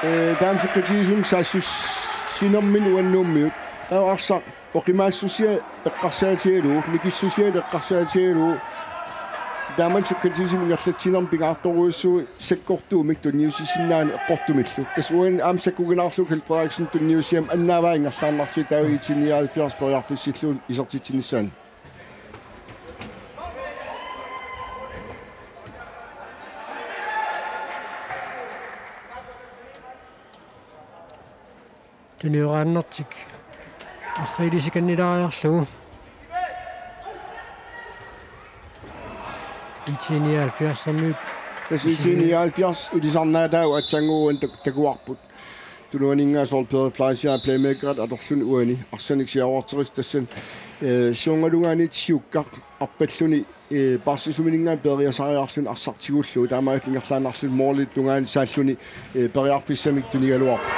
eh, taama sukkatigisumik saassussinermini uani Nuummiut. Taava arsaq oqimaassusia eqqarsaatigalugu, mikissusia eqqarsaatigalugu. Taama sukkatigisumik ingerlatsinermi pingaartorujussuuvoq sakkortuumik tunniussisinnaanani eqqortumillu. Tassa uani aamma sakkukinaarlugu Kjeld Frederiksen tunniussiami annaavaa ingerlaannartigu taava I T nioghalvfjerds periarfissillugu isertitsinissaanut. Tunioraannartik arriilisikannilaariarlugu. I T nioghalvfjerds-ermiut Tassa I T nioghalvfjerds ilisarnaataat aatsaannguup uani tak-, takuarput. Tunuaninngaanniit soorlu Pele Fleischer playmakerit atorluni uani. Arsanik siaruarterisut tassani, eh, siornalungaaniit siukkaq arpalluni, eh, parsisumininngaanniit peeriasariarluni arsaq tigullugu. Taamaalilluni ingerlaannarluni målip tungaanut saalluni, eh, periarfissamik tunigaluarpoq.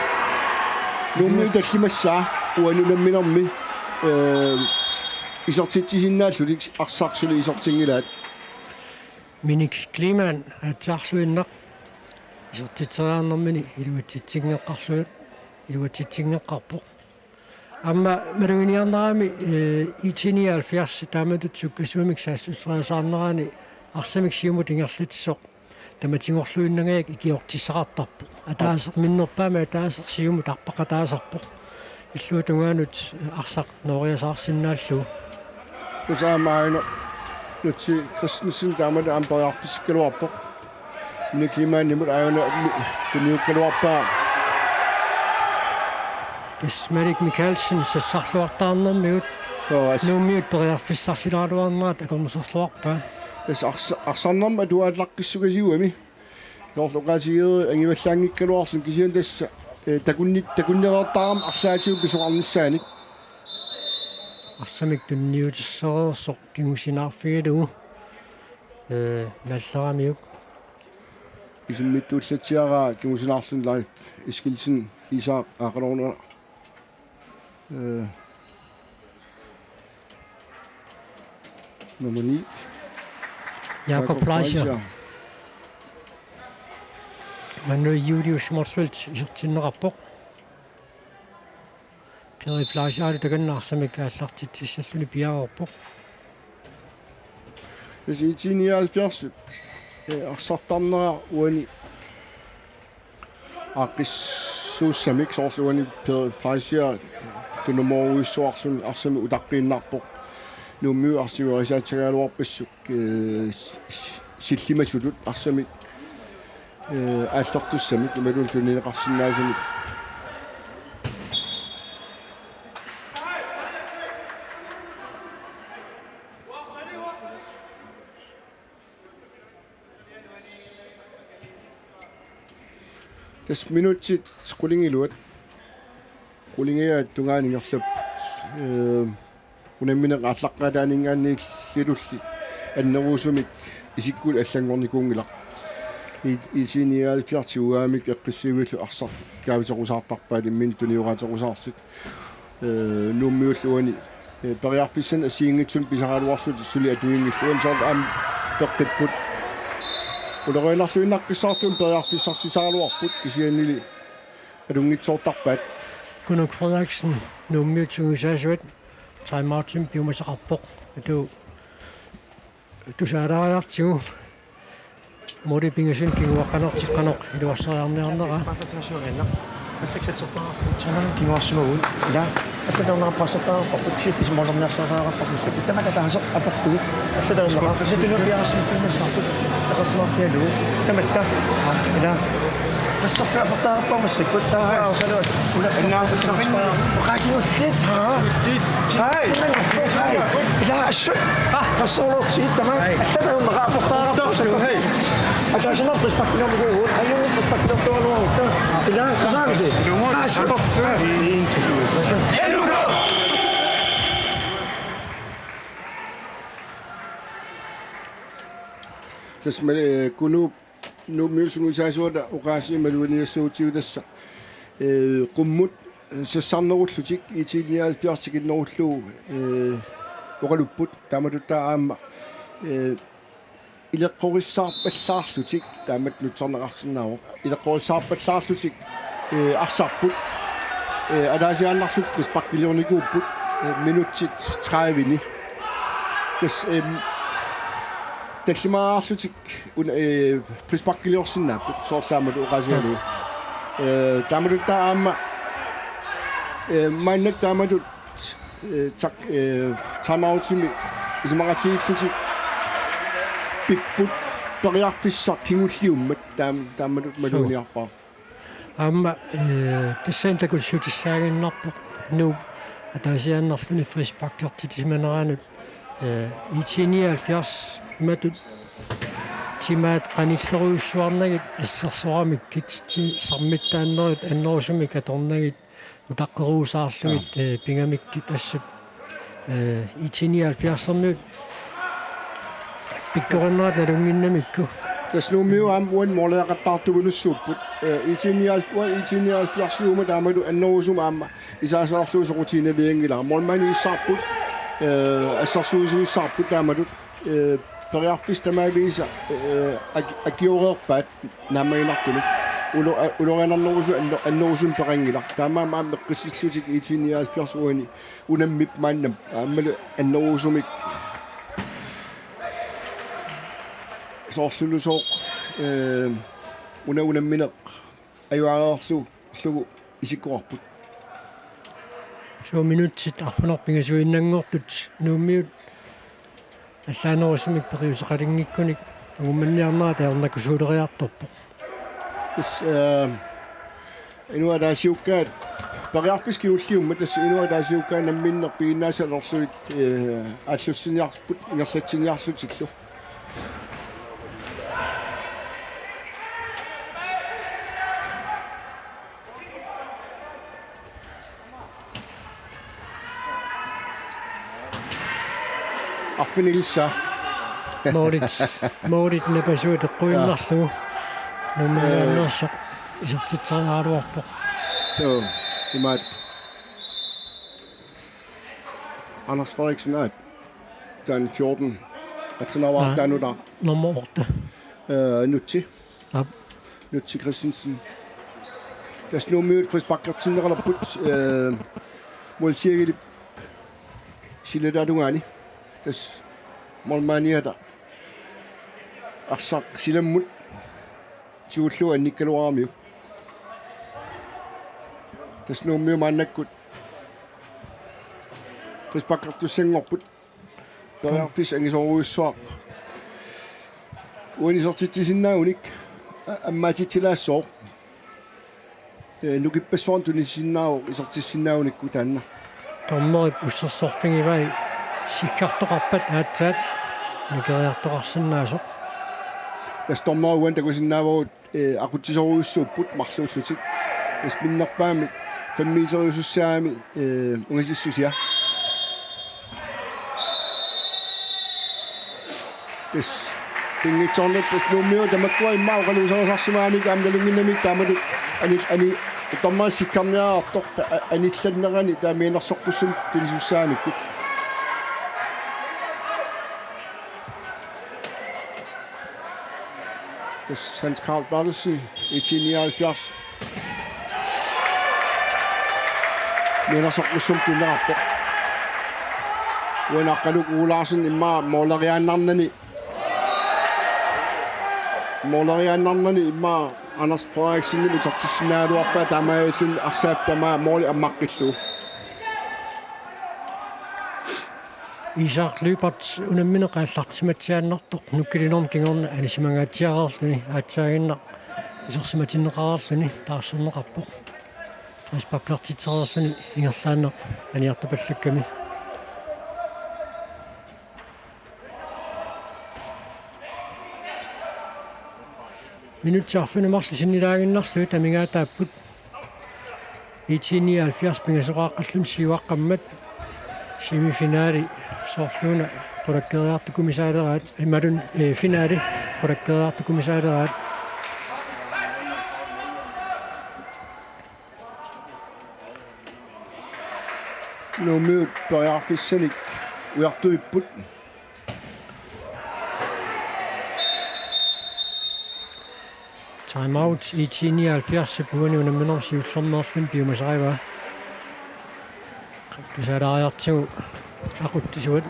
Nuummiut tallimassaat uani unamminermi, eh, isertitsisinnaallutik arsaq suli isertinngilaat. Minik Kleemann aatsaalluinnaq isertitseriarnermini iluatsitsinngeqqarlu-, iluatsitsinngeqqarpoq. Aamma maluginiarnerani, eh, I T nioghalvfjerds taamatut sukkasuumik saassusseriasaarnerani arsamik siumut ingerlatsisoq tamatigorluinnangajak ikiortissaqartarpoq. Ataaseq minnerpaamik ataaseq siumut arpaqataasarpoq. Illuatungaanut arsaq nooriasaarsinnaallugu. Tassa aamma aana Nutsi Christensen taamatut aamma periarfissakkaluarpoq. Minik Kleemannimut aana mi-, tuniukkaluarpaa. Tassa Malik Mikaelsen sassarluartaarnermigut. Joo, as- Nuummiut periarfissarsilaaraluarnerat akornuserluarpaa. Tassa ars-, arsarnermut atuaallaqqissukasiugami. Soorlu oqaasigereerput angivallaanngikkaluarluni kisianni tassa, eh, takunni-, takunnereertarami arlaatigut pisoqarnissaanik. Arsamik tunniutissereersoq kingusinaarfigalugu, eh, nalleramiuk. Isummittuullatsiaraa kingusinaarluni Leif Eskildsen Isak Akerona. Øh, nummer ni. Jakob Jakob Fleischer. Fleischer. Manuel Julius Motzfeldt isertinneqarpoq. Pele Fleischer takanna arsamik aallartitsissalluni piareerpoq. Tassa I T nioghalvfjerds, øh, arsartarnera uani aaqqissuussamik soorlu uani Pele Fleischer tunumoorujussuarluni arsamik utaqqiinnarpoq. Nuummiut arsiuerisaatsagaluarpassuk, eh, s-, s-, sillimasutut arsamik, eh, aallertussamik imaluunniit tunineqarsinnaasumik. Tassa minutsit qulingiluat. Qulingiaat tungaanut ingerlapput. Øh, unammineq aallaqqaataaninngaanniillillu annerusumik isikkulik allanngornikuunngilaq. I-, I T nioghalvfjerds uaamik eqqissivillu arsaq kaaviterusaartarpaat imminut tunioraterusaartut. Øh, Nuummiullu uani, øh, periarfissanik assigiinngitsunik pisaraluarlutik suli atuinngillat. Uani soorlu aamma peqqipput. Ulorianarluinnaqqissaartumik periarfissarsisaraluarput kisiannili alunngitsoortarpaat. Kunuk Frederiksen, Nuummiut sungiusaasuat, timeoutimik piumasaqarpoq. Atu tusaalaariartigu. Målip pingasunik kinguaqqanertik qanoq iluarsariarniarnera. Kinguarsimavut. Ila. Attanerneqarpassartaarparput, kisianni målerniarsariaqarparput. Tamakku ataaseq apertugut. Attanerneqar-, kisianni tunupiaarsimaffiginnassaarput. Eqqarsimaarfigalugu. Tamatta. Ila. Qasserlu apertaarpaa massakkut. Taa, aa, saluat. Una. Annaasassarin. Oqaatigut. Taa. Hai. Hai. Ila, assut. Qasserluarsiit tamaat. Hai. Attanerneqar apertaarparput. Hai. Ataaseq frisparkiliornikuuvugut. Ajunngi frisparkiliortuugaluarutta. Ila, tasaamisi. Aa, assut. Tassa mali, eh, Kunuup Nuummiut sungiusaasuata oqaasii maluginiassagutsigu tassa. Eh, qummut, eh, sassarnerullutik, I T nioghalvfjerds tikinnerullugu, eh, oqalupput, taamatuttaaq aamma, eh, ileqqorissaarpallaarlutik, taamatut nutsarneqarsinnaavoq. Ileqqorissaarpallaarlutik, eh, arsarput. Eh, ataasiaannarlutik frisparkiliornikuupput, eh, minutsit tredive-ni. Tassa, em, tallimaarlutik una, eh, frisparkiliorsinnaapput, soorlu taamatut oqaasigalugu. Eh, taamatuttaaq aamma, eh, maannakkut taamatut, eh, tak-, eh, timeoutimik isumaqatigiillutik pipput periarfissaq kingulliummat taam-, taamatut maluginiarpara. Aamma, eh, tassani takussutissaaginnarpoq Nuup ataasiaannarluni frisparkertitsisimaneranut, eh, I T nioghalvfjerds imatut Timaat qanillerujussuarnagit assersoramikkit, ti-, sarmittaannerit annerusumik atornagit utaqqeruusaarlugit, ee, pigamikkit assut, ee, IT-nioghalvfjerdsermiut pikkorinnerat nalunnginnamikku. Tassa Nuummiut aamma uani måleriaqattaartupilussuupput. Ee, IT-nioghalvfjerds, uani IT-nioghalvfjerds uuma taamatut annerusumik aamma isaasaarlugu soqutiginnavianngilaq. Målmandissarput, ee, assersuisuissarput taamatut. Ee, periarfissat tamaviisa, ee, ak-, akioreerpaat naammaginartumik. Ulo-, a-, ulorianarnerusumik anner-, annerusumik peqanngilaq. Taamaammat aamma eqqissillutik IT-nioghalvfjerds uani unammip maannamut aammalu annerusumik. Soorlulusooq, ee, una unammineq ajuareerlugu illugu isikkoqarput. Suu, minutsit arfineq-pingasuinnanngortut Nuummiut allaanerusumik periuseqalinngikkunik angummanniarnerat ajornakusooreriartorpoq. Tassa, ee, inuk ataasiakkaat periarfissat kingulliummat tassa inuk ataasiakkaat namminneq piginnaassalerlugit, ee, aallussiniarput ingerlatsiniarlutillu. Arfinilissaa. Målit, målit napasui teqquinnarlugu. Nuummiut, ee, nuannersoq isertitseriaraluarpoq. Suu, imaat. Anders Frederiksen aat. Taanna fjorten. Qatsunaavara taannutaa? Nummer otte. Ee, Nutsi. Aap. Nutsi Christensen. Tassa Nuummiut frisparkertinneqalerput, ee, målsiegelip silataata tungaani. Tassa målmandiata arsaq silammut tigullugu annikkaluaramiuk. Tassa Nuummiut maannakkut frisparkertussanngorput. Periarfissat angisoorujussuaq. Uani isertitsisinnaagunik a-, ammaatitsilaassooq. Ee, nukippassuarnik tunisisinnaavoq isertissinnaagunikku taanna. Dommerip ussersorfigivai siggartoqarpat aatsaat nikeriartoqarsinnaasoq. Tassa dommerit uani takusinnaavagut, ee, aqutsisorujussuupput marluullutik. Tassa minnerpaamik femmeteriusussaagami, ee, ungasissusia. Tassa pinngitsoornata tassa Nuummiut tamakkua immaqa oqaluuserisarsimagamik aamma nalunnginnamik taamatut ani-, ani-, dommerip siggarniartoq ta-, a-, anillannerani taama mianersoqqussummik tunisussaagamikkit. Tassa Hans Carl Berthelsen, IT-nioghalvfjerds. Mianersoqqussummik tunineqarpoq. Uani Aqqaluk Olaarsen immaqa måleriaannarnani. Måleriaannarnani immaqa Anders Frederiksenimut isertissinnaagaluarpaa taamaalilluni arsaapput tamaat måli ammaqqillugu. Isak Lyberth unammineq aallartissimatsiaannartoq nukkilinermut kingorna anisimangaatsiareerluni aatsaaginnaq isersimatinneqareerluni taarserneqarpoq. Frisparkertitsereerluni ingerlaannaq aniartupallakkami. Minutsit arfineq-marluk sinnilaaginnarlugit amigaataapput. IT-nioghalvfjerds pingasoqaaqqalluni siuaqqammat semifinali soorluuna qulakkeeriartukumisaaleraat imaluunniit, ee, finali qulakkeeriartukumisaaleraat. Nuummiut periarfissanik ujartuipput. Timeout IT-nioghalvfjerds uani unamminermi siullermeerluni piumasarivaa. Tusaalaariartigu aqutsisuat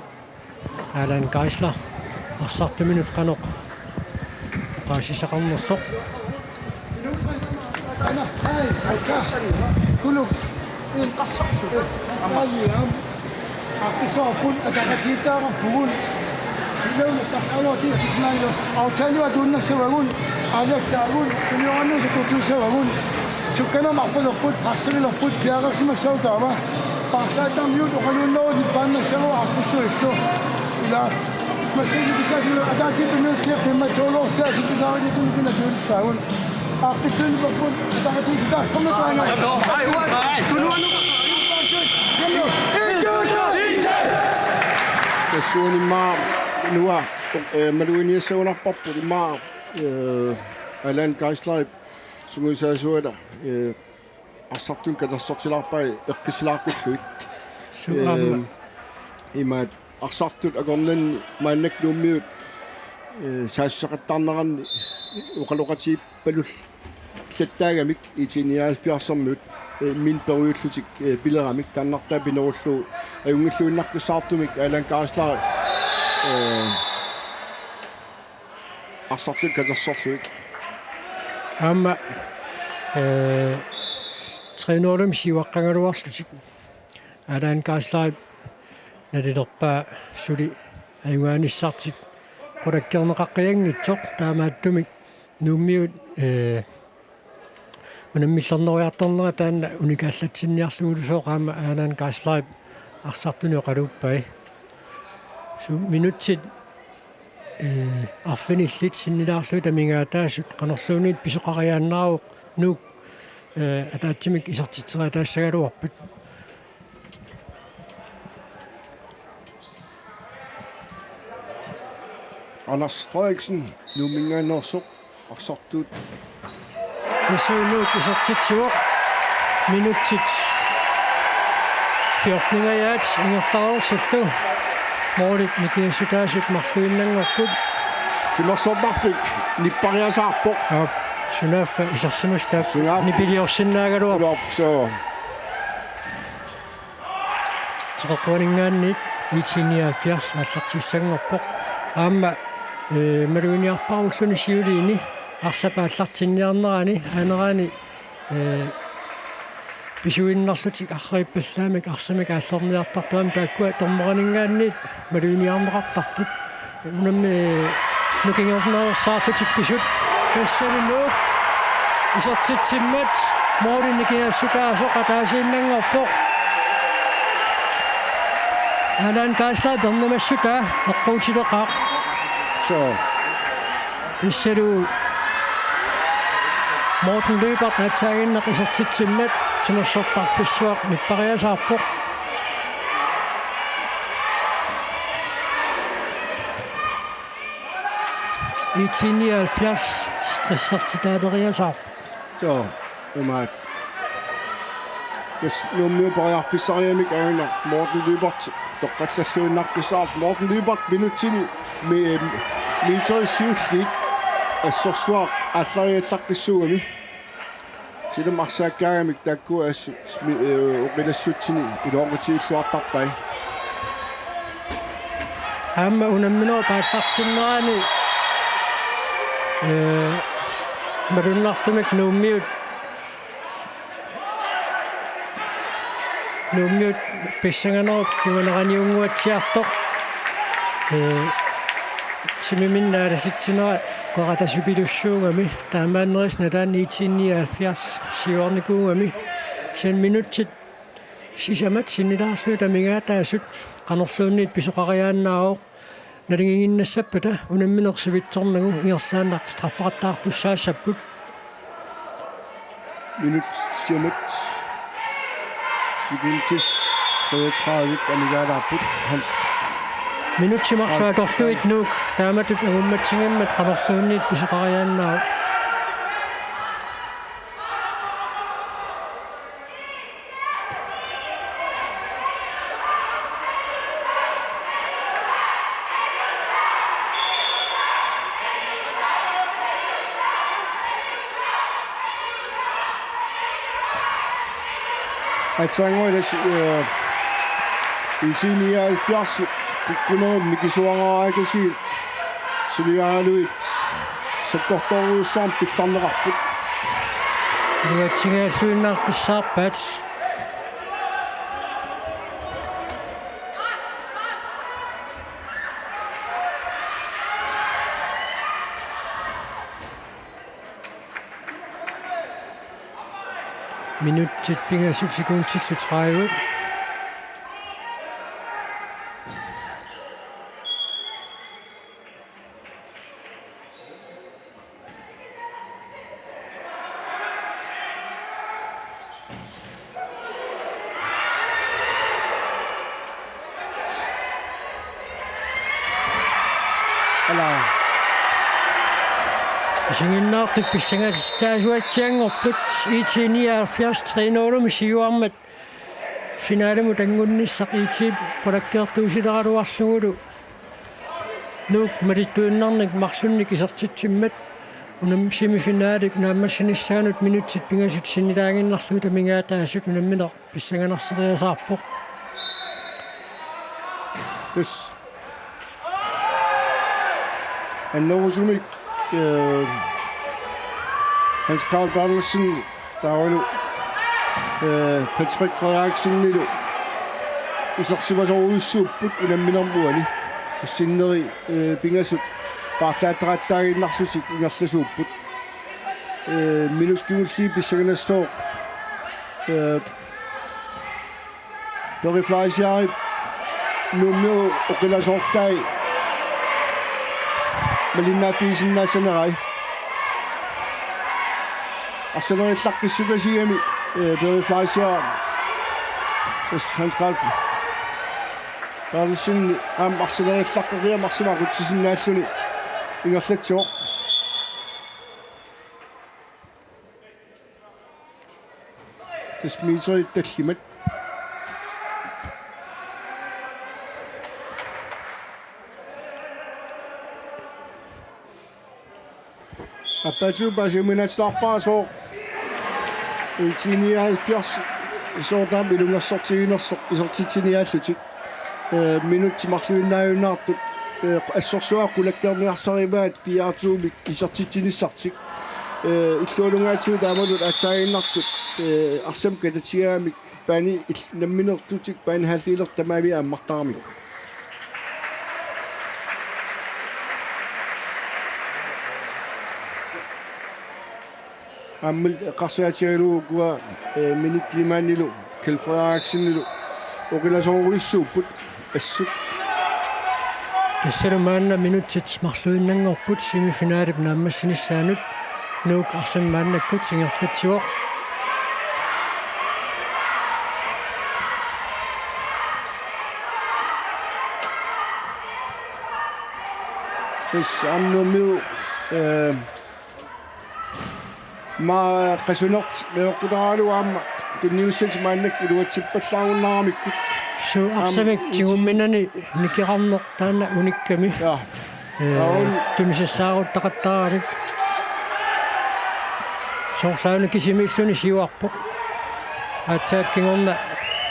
Alan Geisler arsartuminut qanoq oqaasissaqarnersoq. Kuluk. Aamma. Aaqqissuarput ataqatigiittariaqarpugut. Ilauna taqqaluartigismailo. Autsaaliva tuunnassavagut. Aalassaagut. Tuliorannut sakutuussavagut. Sukkanermut arpalerput, qarserilerput, piareersimassaagut taava. Paarlaattarmiut oqaluunnerup nippaannassagaluarpoq aaqqissuillu. Ila. Tassuunimmaa nua, eh, maluginiassagunarparput immaqa, eh, Allan Geisler sungiusaasuata, eh, arsartut katersortilaarpai eqqissilaaqqullugit. Su-, aamma. Ehm, imaat arsartut akornanni maannakkut Nuummiut, eh, saassuseqattaarneranni oqaloqatigiippallutik sattaagamik I T nioghalvfjerdsermiut, eh, min perujullutik, eh, pileramik taannartaa pinerullugu ajunngilluinnaqqissaartumik Allan Geisler, eh, arsartut katersorlugit. Aamma, eh, tre nul-imik siuaqqagaluarlutik. Allan Geisler nalilerpaa suli ajugaanissartik qulakkeerneqaqqianngitsoq, taamaattumik Nuummiut, eh, unammillernerujartornera taanna unikaallatsinniarlugulusooq aamma Allan Geisler arsartuni oqaluuppai. Su-, minutsit, eh, arfinillit sinnilaarlugit amigaataasut qanorluunniit pisoqariaannaavoq Nuuk, eh, ataatsimik isertitseriataassagaluarpat. Anders Frederiksen, Nuumminngaanneersoq, arsartuut. Tassuunuuk isertitsivoq, minutsit fjorteningajaat ingerlareersullu. Målit nikingassutaasut marluinnanngorput. Timersortarfik nippariasaarpoq. Aap, sunaaffa isersimasut taakku. Sunaaffa. Nipiliorsinnaagaluarput. Uloorp, soo. Teqeqquaninngaanniit I T nioghalvfjerds aallartissanngorpoq. Aamma, eh, maluginiarparulluni siuliini arsap aallartinniarnerani aaneraani, eh, pisuinnarlutik arriippallaamik arsamik aallerniartartut aamma taakkua dommerinngaanniit maluginiarneqartarput. Unammi nukinngornersaarlutik pisut. Tassani Nuuk isertitsimmat måli nikingassutaasoq ataasiinnanngorpoq. Allan Geisler ernumassutaa eqquutileqaaq. Soo. Tassalu Morten Lyberth aatsaaginnaq isertitsimmat timersortarfissuaq nippariasaarpoq. I T nioghalvfjerds stressertitaaleriasaarpoq. Soo, imaak. Tassa Nuummiut periarfissariamik aana Morten Lyberth toqqallalluinnaqqissaarpoq. Morten Lyberth minutsini mi-, meterit siulliit assorsuaq aallariallaqqissuugami. Silami arsaakkaangamik taakku assut mi-, eh, oqilassutsini iluaqutigilluartarpai. Aamma unamminerup aallartinnerani, eh, malunnartumik Nuummiut Nuummiut pissanganerup kinguneraniunnguatsiartoq, eh, timiminnut aalasitsinera qeratasupilussuugami, taamaannerisa nalaani I T nioghalvfjerds siuarnikuugami. Kisianni minutsit sisamat sinnilaarlugit amigaataasut qanorluunniit pisoqariaannaavoq. Naligiinnassappata unammineq sivitsornagu ingerlaannaq straffertaartussaassapput. Minut siumut. Sekundit treogtredive amigaalaapput, Hans. Minutsit marluk atorlugit Nuuk taamatut angummatsinngimmat qanorluunniit pisoqariaannaavoq. Aatsaannguaq, eh, I T nioghalvfjerds kukkunerit mikisuaraarakkasiit suliaralugit sakkortoorujussuarmik pillarneqarput. Iluatsinngilluinnaqqissaarpaat. Minutsit pingasut sekundillu tredive. Ala. Isiginnaartut pissangallaasuatsianngorput, IT nioghalvfjerds tre nul-imi siuarmat finalimut anngunnissaq IT qulakkeertuusileraluarlugulu. Nuuk malittuinnarnik marlunnik isertitsimmat unammi semifinalip naammassinissaanut minutsit pingasut sinnilaaginnarlugit amigaataasut unammineq pissanganarseriasaarpoq. Yes. Annerusumik, eh, Hans Karl Berthelsen taavalu, eh, Patrick Frederiksenilu isersimasorujussuupput unamminermi uani. Sinneri, eh, pingasut paarlaattaqattaaginnarlutik ingerlasuupput. Eh, minutsit kingulliit pissanganassaaq, eh, Peri Fleischerip Nuummiut oqilasoortai malinnaaffigisinnaassanerai. Arsalerillaqqissukasigami, eh, Peri Fleischer. Yes, Hans Karl Berthelsen aamma arsalerillaqqeriamarsimaqutsisinnaalluni ingerlatsivoq. Tassa meterit tallimat. Aappaatsigut paasiuminaatsilaarpara sooq IT nioghalvfjerds soortaami ilungersortiginersoq isertitsiniaallutik. Eh, minutsit marluinnaajunnaartut, eh, assorsuaq qulakkeerniarsarivaat fire to-mik isertitsinissartik. Eh, illualungaatsigut taamaattumik aatsaaginnartut, eh, arsamik katatigaamik paani il-, nammineerlutik paani halvdeleq tamaavisa ammartaramik. Aamma eqqarsaatigalugu ukua, eh, Minik Klimantilu, Kjeld Frederiksenilu oqilasoorujussuupput assut. Tassalu maanna minutsit marluinnanngorput semifinalip naammassinissaanut Nuuk arsamik maannakkut ingerlatsivoq. Tassa aamma Nuummiut, eh, Maa qasunertik meeqqutaralugu aamma tunniussatik maannakkut iluatsippallaarunnaramikku. Suu, aamma arsamik iti- tigumminani nikeqarneq taanna unikkami. Ja. Eh, aun. Tunisassaarutaqattaaralik. Soorlu aamma kisimiilluni siuarpoq. Aatsaat kingorna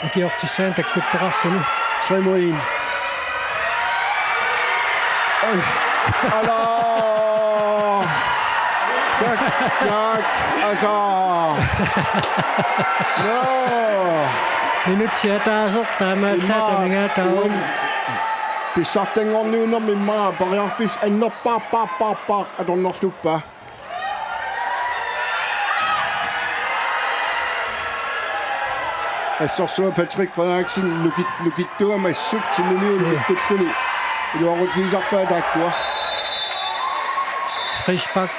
ikiortissaanut takkuttoqarluni. Tre mod en. Oj. Ala. Jack, Jack, altså. Nå. Minutsit ataaseq taamaallaat immaqa amigaataavoq. Uan pissartanngorniunnermi immaqa periarfissaq annerpaarpaarpaarpaaq atornerluppaa. Assorsuaq Patrick Frederiksen nukit-, nukittuama assut Nuummiut nukittulluni. Iluaqutigisarpaa taakkua. Frispark,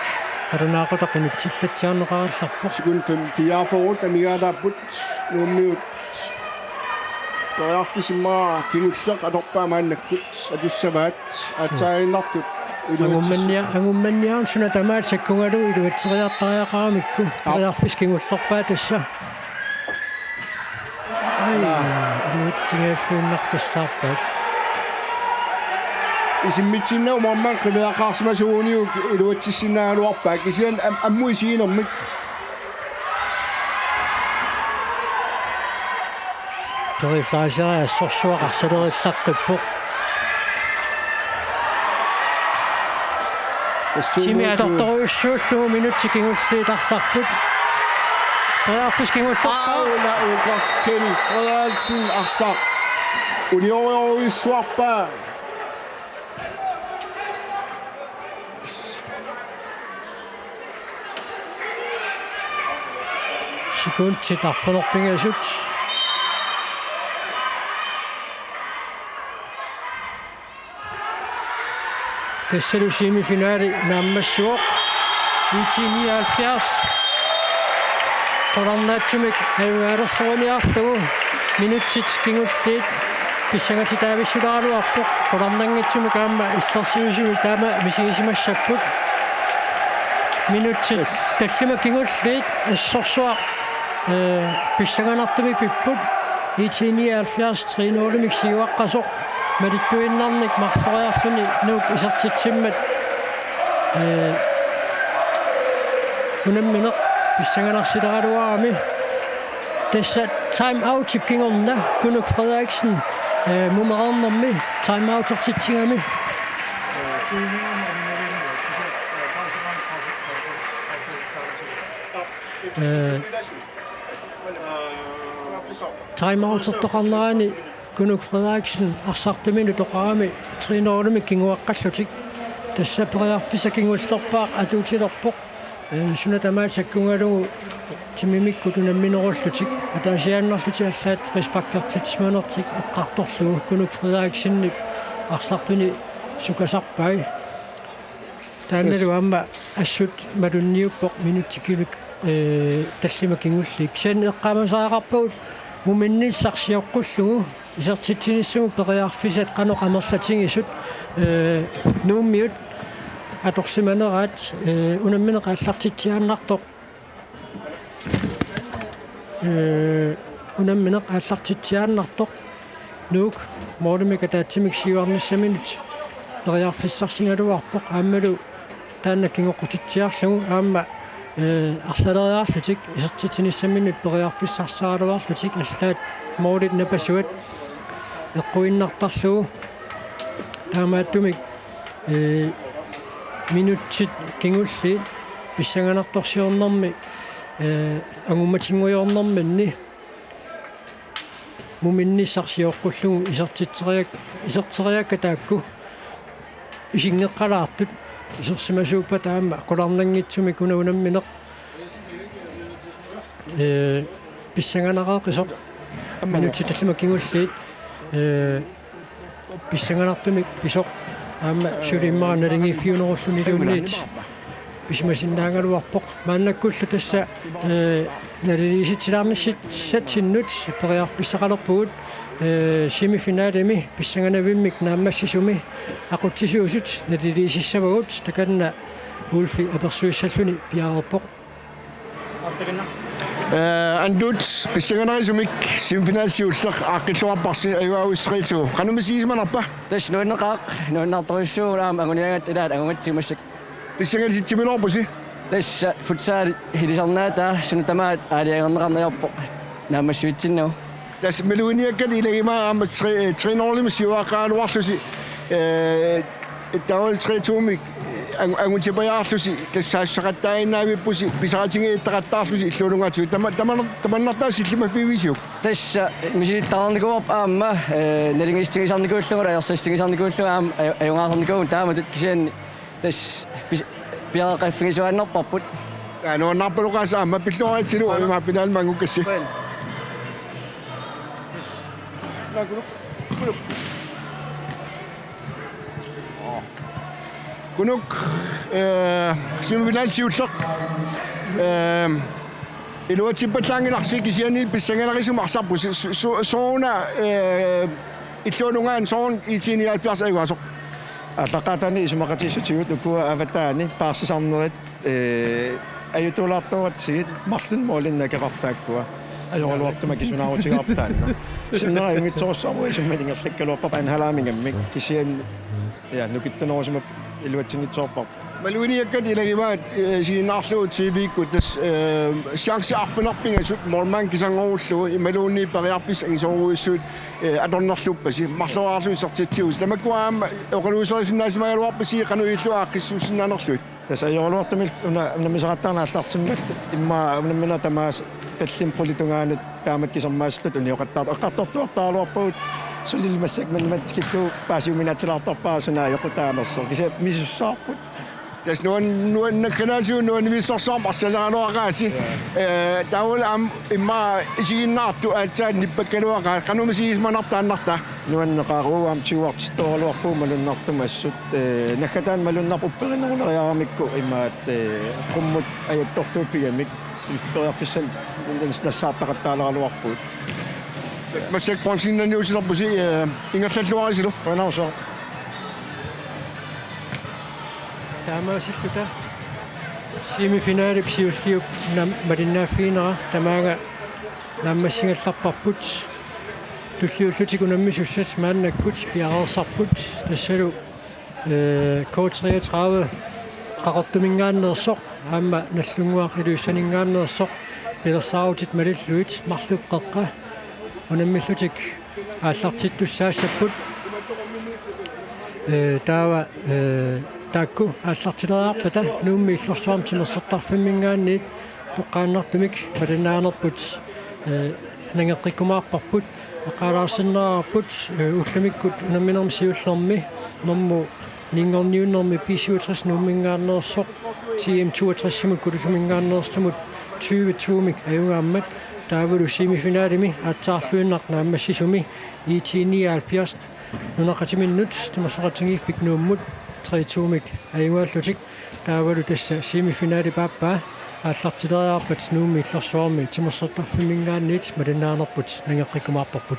alunaaqutaq unitsillatsiarneqarallarpoq. Sekund fem, fireogfyrre amigaataapput Nuummiut. Periarfissaq immaqa kingulleq atorpaa maannakkut atussavaat aatsaaginnartut iluatsis-. Angummannia-, angummanniarneq suna tamaat sakkungalu iluatseriartariaqaramikku. Aap. Periarfissaq kingullerpaa tassa. Ai, naa. Iluatsingajalluinnartussaarpaat. Isimmitsinnagu maanna qiviaqaarsimasuuguniuk iluatsissinnaagaluarpaa kisianni am-, ammut isiginermik. Peri Fleischer assorsuaq arsalerillaqqippoq. Timi atortorujussuullugu minutsit kingulliit arsarput. Periarfissaq kingullerpaa. Auna Ukers Kjeld Frederiksen arsaq. Uniorujussuarpaa. Sekundit arfineq-pingasut. Tassalu semifinali naammassivoq. IT nioghalvfjerds. Qularnaatsumik ajugaalersoriarlugu minutsit kingulliit Pissangatitaavissuleraluarpoq, qularnanngitsumik aamma illersuisui taama misigisimassapput. Minutsit Yes. tallimat kingulliit assorsuaq, eh, pissanganartumik pipput. I T nioghalvfjerds tre nul-imik siuaqqasoq malittuinnarnik marloriarluni Nuuk isertitsimmat, eh, unammineq pissanganarsileraluarami. Tassa time out kingorna Kunuk Frederiksen, eh, mumereernermi time outertitsigami. Eh, time outertoqarnerani Kunuk Frederiksen arsartuminut toqarami tre nul-imik kinguaqqallutik. Tassa periarfissaq kingullerpaaq atuutilerpoq. Eh, suna tamaat sakkugalugu timimikkut unamminerullutik. Ataasiaannarlutik allaat frisparkertitsimanertik eqqartorlugu Kunuk Frederiksenip arsartuni sukasarpai. Taannalu Yes. aamma assut malunniuppoq minutsikiluk, eh, tallimat kingulliit. Kisianni eqqaamasariaqarpagut muminnissaq sioqqullugu isertitsinissamut periarfissat qanoq amerlatigisut, eh, Nuummiut atorsimaneraat, eh, unammineq aallartitsiaannartoq. Eh, unammineq aallartitsiaannartoq. Nuuk, målimik ataatsimik siuarnissaminut periarfissarsigaluarpoq aammalu taanna kingoqqutitsiarlugu aamma, eh, arlaleriarlutik isertitsinissaminut periarfissarsaraluarlutik allaat målit napasuat eqquinnartarlugu. Taamaattumik, eh, minutsit kingulliit pissanganartorsiornermi, eh, angummatinngujoornerminni muminnissaq sioqqullugu isertitseriak-, iserteriakka taakku isinngeqqalaartut isersimasuuppata aamma qularnanngitsumik una unammineq, eh, pissanganareqisoq. Minutsit tallimat kingulliit, eh, pissanganartumik pisoq aamma suli immaqa naligiiffiunerulluniluunniit pisimasinnaagaluarpoq. Maannakkullu tassa, eh, naliliisitsilaarnissatsinnut periarfissaqalerpugut, eh, semifinalemi pissanganavimmik naammassisumi aqutsisuusut naliliisissavagut, takanna Ulfi apersuissalluni piareerpoq. Eh, Anduut, pissanganarisumik semifinali siulleq aaqqilluarparsi, ajugaagussi tre to. Qanoq misigisimanerpa? Tassa nuanneqaaq, nuannaartorujussuuvoq aamma anguniagatta ilaat angugatsigu massakkut. Pissangatitsimiloorpusi? Tassa futsal ilisarnaata suna tamaat aalajangerneqarneq ajorpoq naammassivitsinnagu. Tassa maluginiakkat ilagivaat aamma tre, tre nul-imik siuaqqagaluarlusi, eh, taavalu tre to-mik ang-, angutipajaarlusi, tassa saassussaqattaaginnavippusi, pisaqatigiittaqattaarlusi illuunungaatigut. Tama-, tama-, tamannartaa sillimaffigiviuk? Tassa misilittaarnikuuarput aamma, eh, naligiissutigisarnikuullunga, ajorsartigisarnikuullunga aamma aju-, ajugaasarnikuuvugut taamatut, kisianni tassa pis-, piareeqqaffigisuaannarparput. Aa, nuannaarpaloqaasi aamma, pilluaritsi Nuuk, ima finalimi angukkassi. Kunuk, eh, semifinali siulleq, eh, iluatsippallaanngilarsi, kisianni pissanganarisimasoq arsarpusi, su-, su-, sooruna, eh, illuunungaani sooruna I T nioghalvfjerds ajugaasoq? Aallaqqaataani isumaqatigiissutigut ukua avataani paarsisarnerit, eh, ajutoolaartoratsigit marlunnik målinik nakeqartut taakkua. Ajoraluartumik akisunaarutigaarput taanna. Sinnera ajunngitsorujussuarmik isummat ingerlakkaluarparput anhalaamingammik. Kisianni, ja, nukittunerusumik iluatsinngitsoorparput. Maluginiakkat ilagivaat, eh, isiginnaarlugu T V-kkut tassa, eh, chance arfineq-pingasut målmand kisanngorulluni imaluunniit periarfissat angisoorujussuit, eh, atornerluppasi, marloriarlugu isertitsigusi. Tamakkua aamma oqaluuserisinnaasimaagaluarpasi qanoq ilillugu aaqqissuussinnaanerlugit? Tassa ajoraluartumik una-, unammisaqattaarneq aallartimmat immaqa unammineq tamaasa tallimat qulit tungaanut taamatut kisermaasilluta unioqattaartoq eqqartortuartaraluarpagut sulili massakkut manna tikillugu paasiuminaatsilaartarpara suna ajoqutaanersoq. Kisianni misussaarput. Tassa nuan-, nuannakkalaasigut nuannivissorsuarmik arsaleraluaqaasi. Eh, taavalu aamma immaqa isiginnaartut aatsaat nippakkaluaqaat, qanoq misigisimanerpa taannartaa? Nuanneqaaq, uagut aamma tiguartittooraluarpugut malunnartumik assut. Eh, naggataani malunnarpoq upperineruleriaramikku imaattoq, eh, qummut ajattortuut pigamik periarfissanik nassaartaqattaaleraluarpugut. Massakkut bronzeinnaanngortilerpusi, eh, ingerlalluarisilu. Qujanarsuaq. Taamaasilluta semifinalip siulliup nam-, malinnaaffiginera tamaanga naammassigallarparput. Tulliullutik unammisussat maannakkut piareersarput, tassalu eh, K treogtredive Qaqortuminngaanneersoq aamma Nagdlunguaq Ilulissaninngaanneersoq pilersaarutit malillugit marluk qeqqa unammillutik aallartittussaassapput. Eh, taava, eh, taakku aallartileriarpata Nuummi Illorsuarmi Timersortarfimminngaanniit toqqaannartumik malinnaanerput, eh, nangeqqikkumaarparput. Eqqaalaarsinnaavarput, eh, ullumikkut unamminermi siullermi nummer ni-nngorniunnermi B syvogtres Nuumminngaanneersoq T M toogtres-imut Kutusuminngaanneersumut tyve to-mik ajugaammat, taavalu semifinalimi aatsaarluinnaq naammassisumi I T nioghalvfjerds Nunaqqatiminnut Timersoqatigiiffik Nuummut tre to-mik ajugaallutik. Taavalu tassa semifinalip aappaa aallartileriarpat Nuummi Illorsuarmi Timersortarfimminngaanniit malinnaanerput nangeqqikkumaarparput.